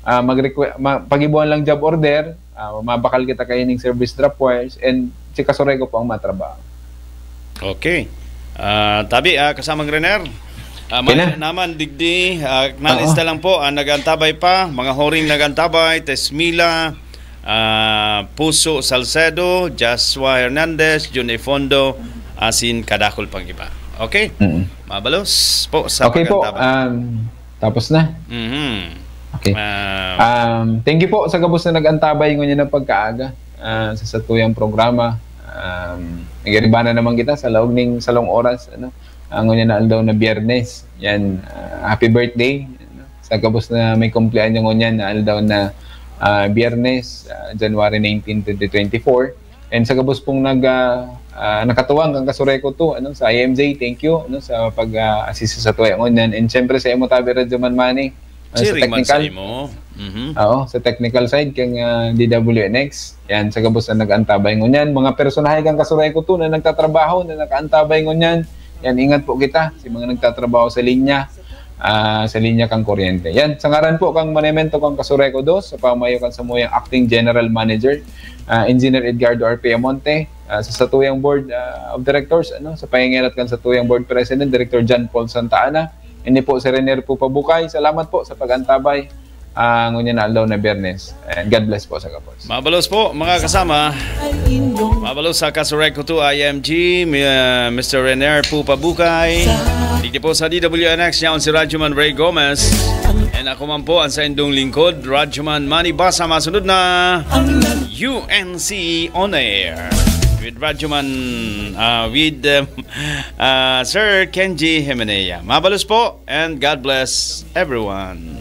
Ah, mag-requ- ma- pagibuan lang job order, ah, mabakal kita kayo ng service drop wires and si Kasureco po ang matrabaho. Okay. Ah, tabi, ah, kasamang Rener. Ah, Okay na. Maya naman, digdi, ah, nalista Oo. lang po, ang nag-antabay pa, mga horing nag-antabay, Tesmila, ah, Puso Salcedo, Joshua Hernandez, Jun Efondo, asin kadakul pang iba. Okay? Mm. Mabalos po sa Okay po, pag-antabay. um, tapos na. Mhm. Okay. Ah, Um, thank you po sa gabos na nag-antabay ngunyan ng pagkaaga ah, sa satuyang programa. Um, nagiriba na naman kita sa laog ning salong oras, ano? Ang ngunyan na aldaw na Biyernes. Yan, ah, happy birthday, ano? Sa gabos na may kumpleanyo ngunyan na aldaw na ah, Biyernes, ah, January nineteen, twenty twenty-four. And sa gabos pong nag ah, ah, nakatuwang kan Kasureko two, ano, sa I M J, thank you, ano, sa pag-assist sa tuya ngunyan. And syempre sa imo tabi, Radyo Man Manny, ah, sa Cheering man sa technical. Imo. Mhm. Oo, sa technical side kang ah, D W N X. Yan, sa gabos na nag-antabay ngunyan. Mga personahe kang Kasureko two na nagtatrabaho, na nag-aantabay ngunyan. Yan, ingat po kita sa mga nagtatrabaho sa linya. Ah, sa linya kang kuryente. Yan, sa ngaran po kang Monemento kang Kasureko two, sa pamayo kan samuyang Acting General Manager, ah, Engineer Edgardo R. Piamonte, ah, sa satuyang Board ah, of Directors, ano, sa pangingirat kan satuyang Board President, Director John Paul Santa Ana, ini po si Renier Pupa Bukay. Salamat po sa pag-antabay ah, ngunyan na aldaw na Biyernes. And God bless po sa gabos. Mabalos po, mga kasama. Mabalos sa Kasureko two I M G, mi- ah, Mister Renier Pupa Bukay. Digdi po sa D W N X, yaon si Radyoman Ray Gomez. And ako man po, ang saindong lingkod, Radyoman Manny Basa. Masunod na U N C On Air with Radyoman, ah, with um, ah, Sir Kenji Hemenea. Mabalos po, and God bless everyone.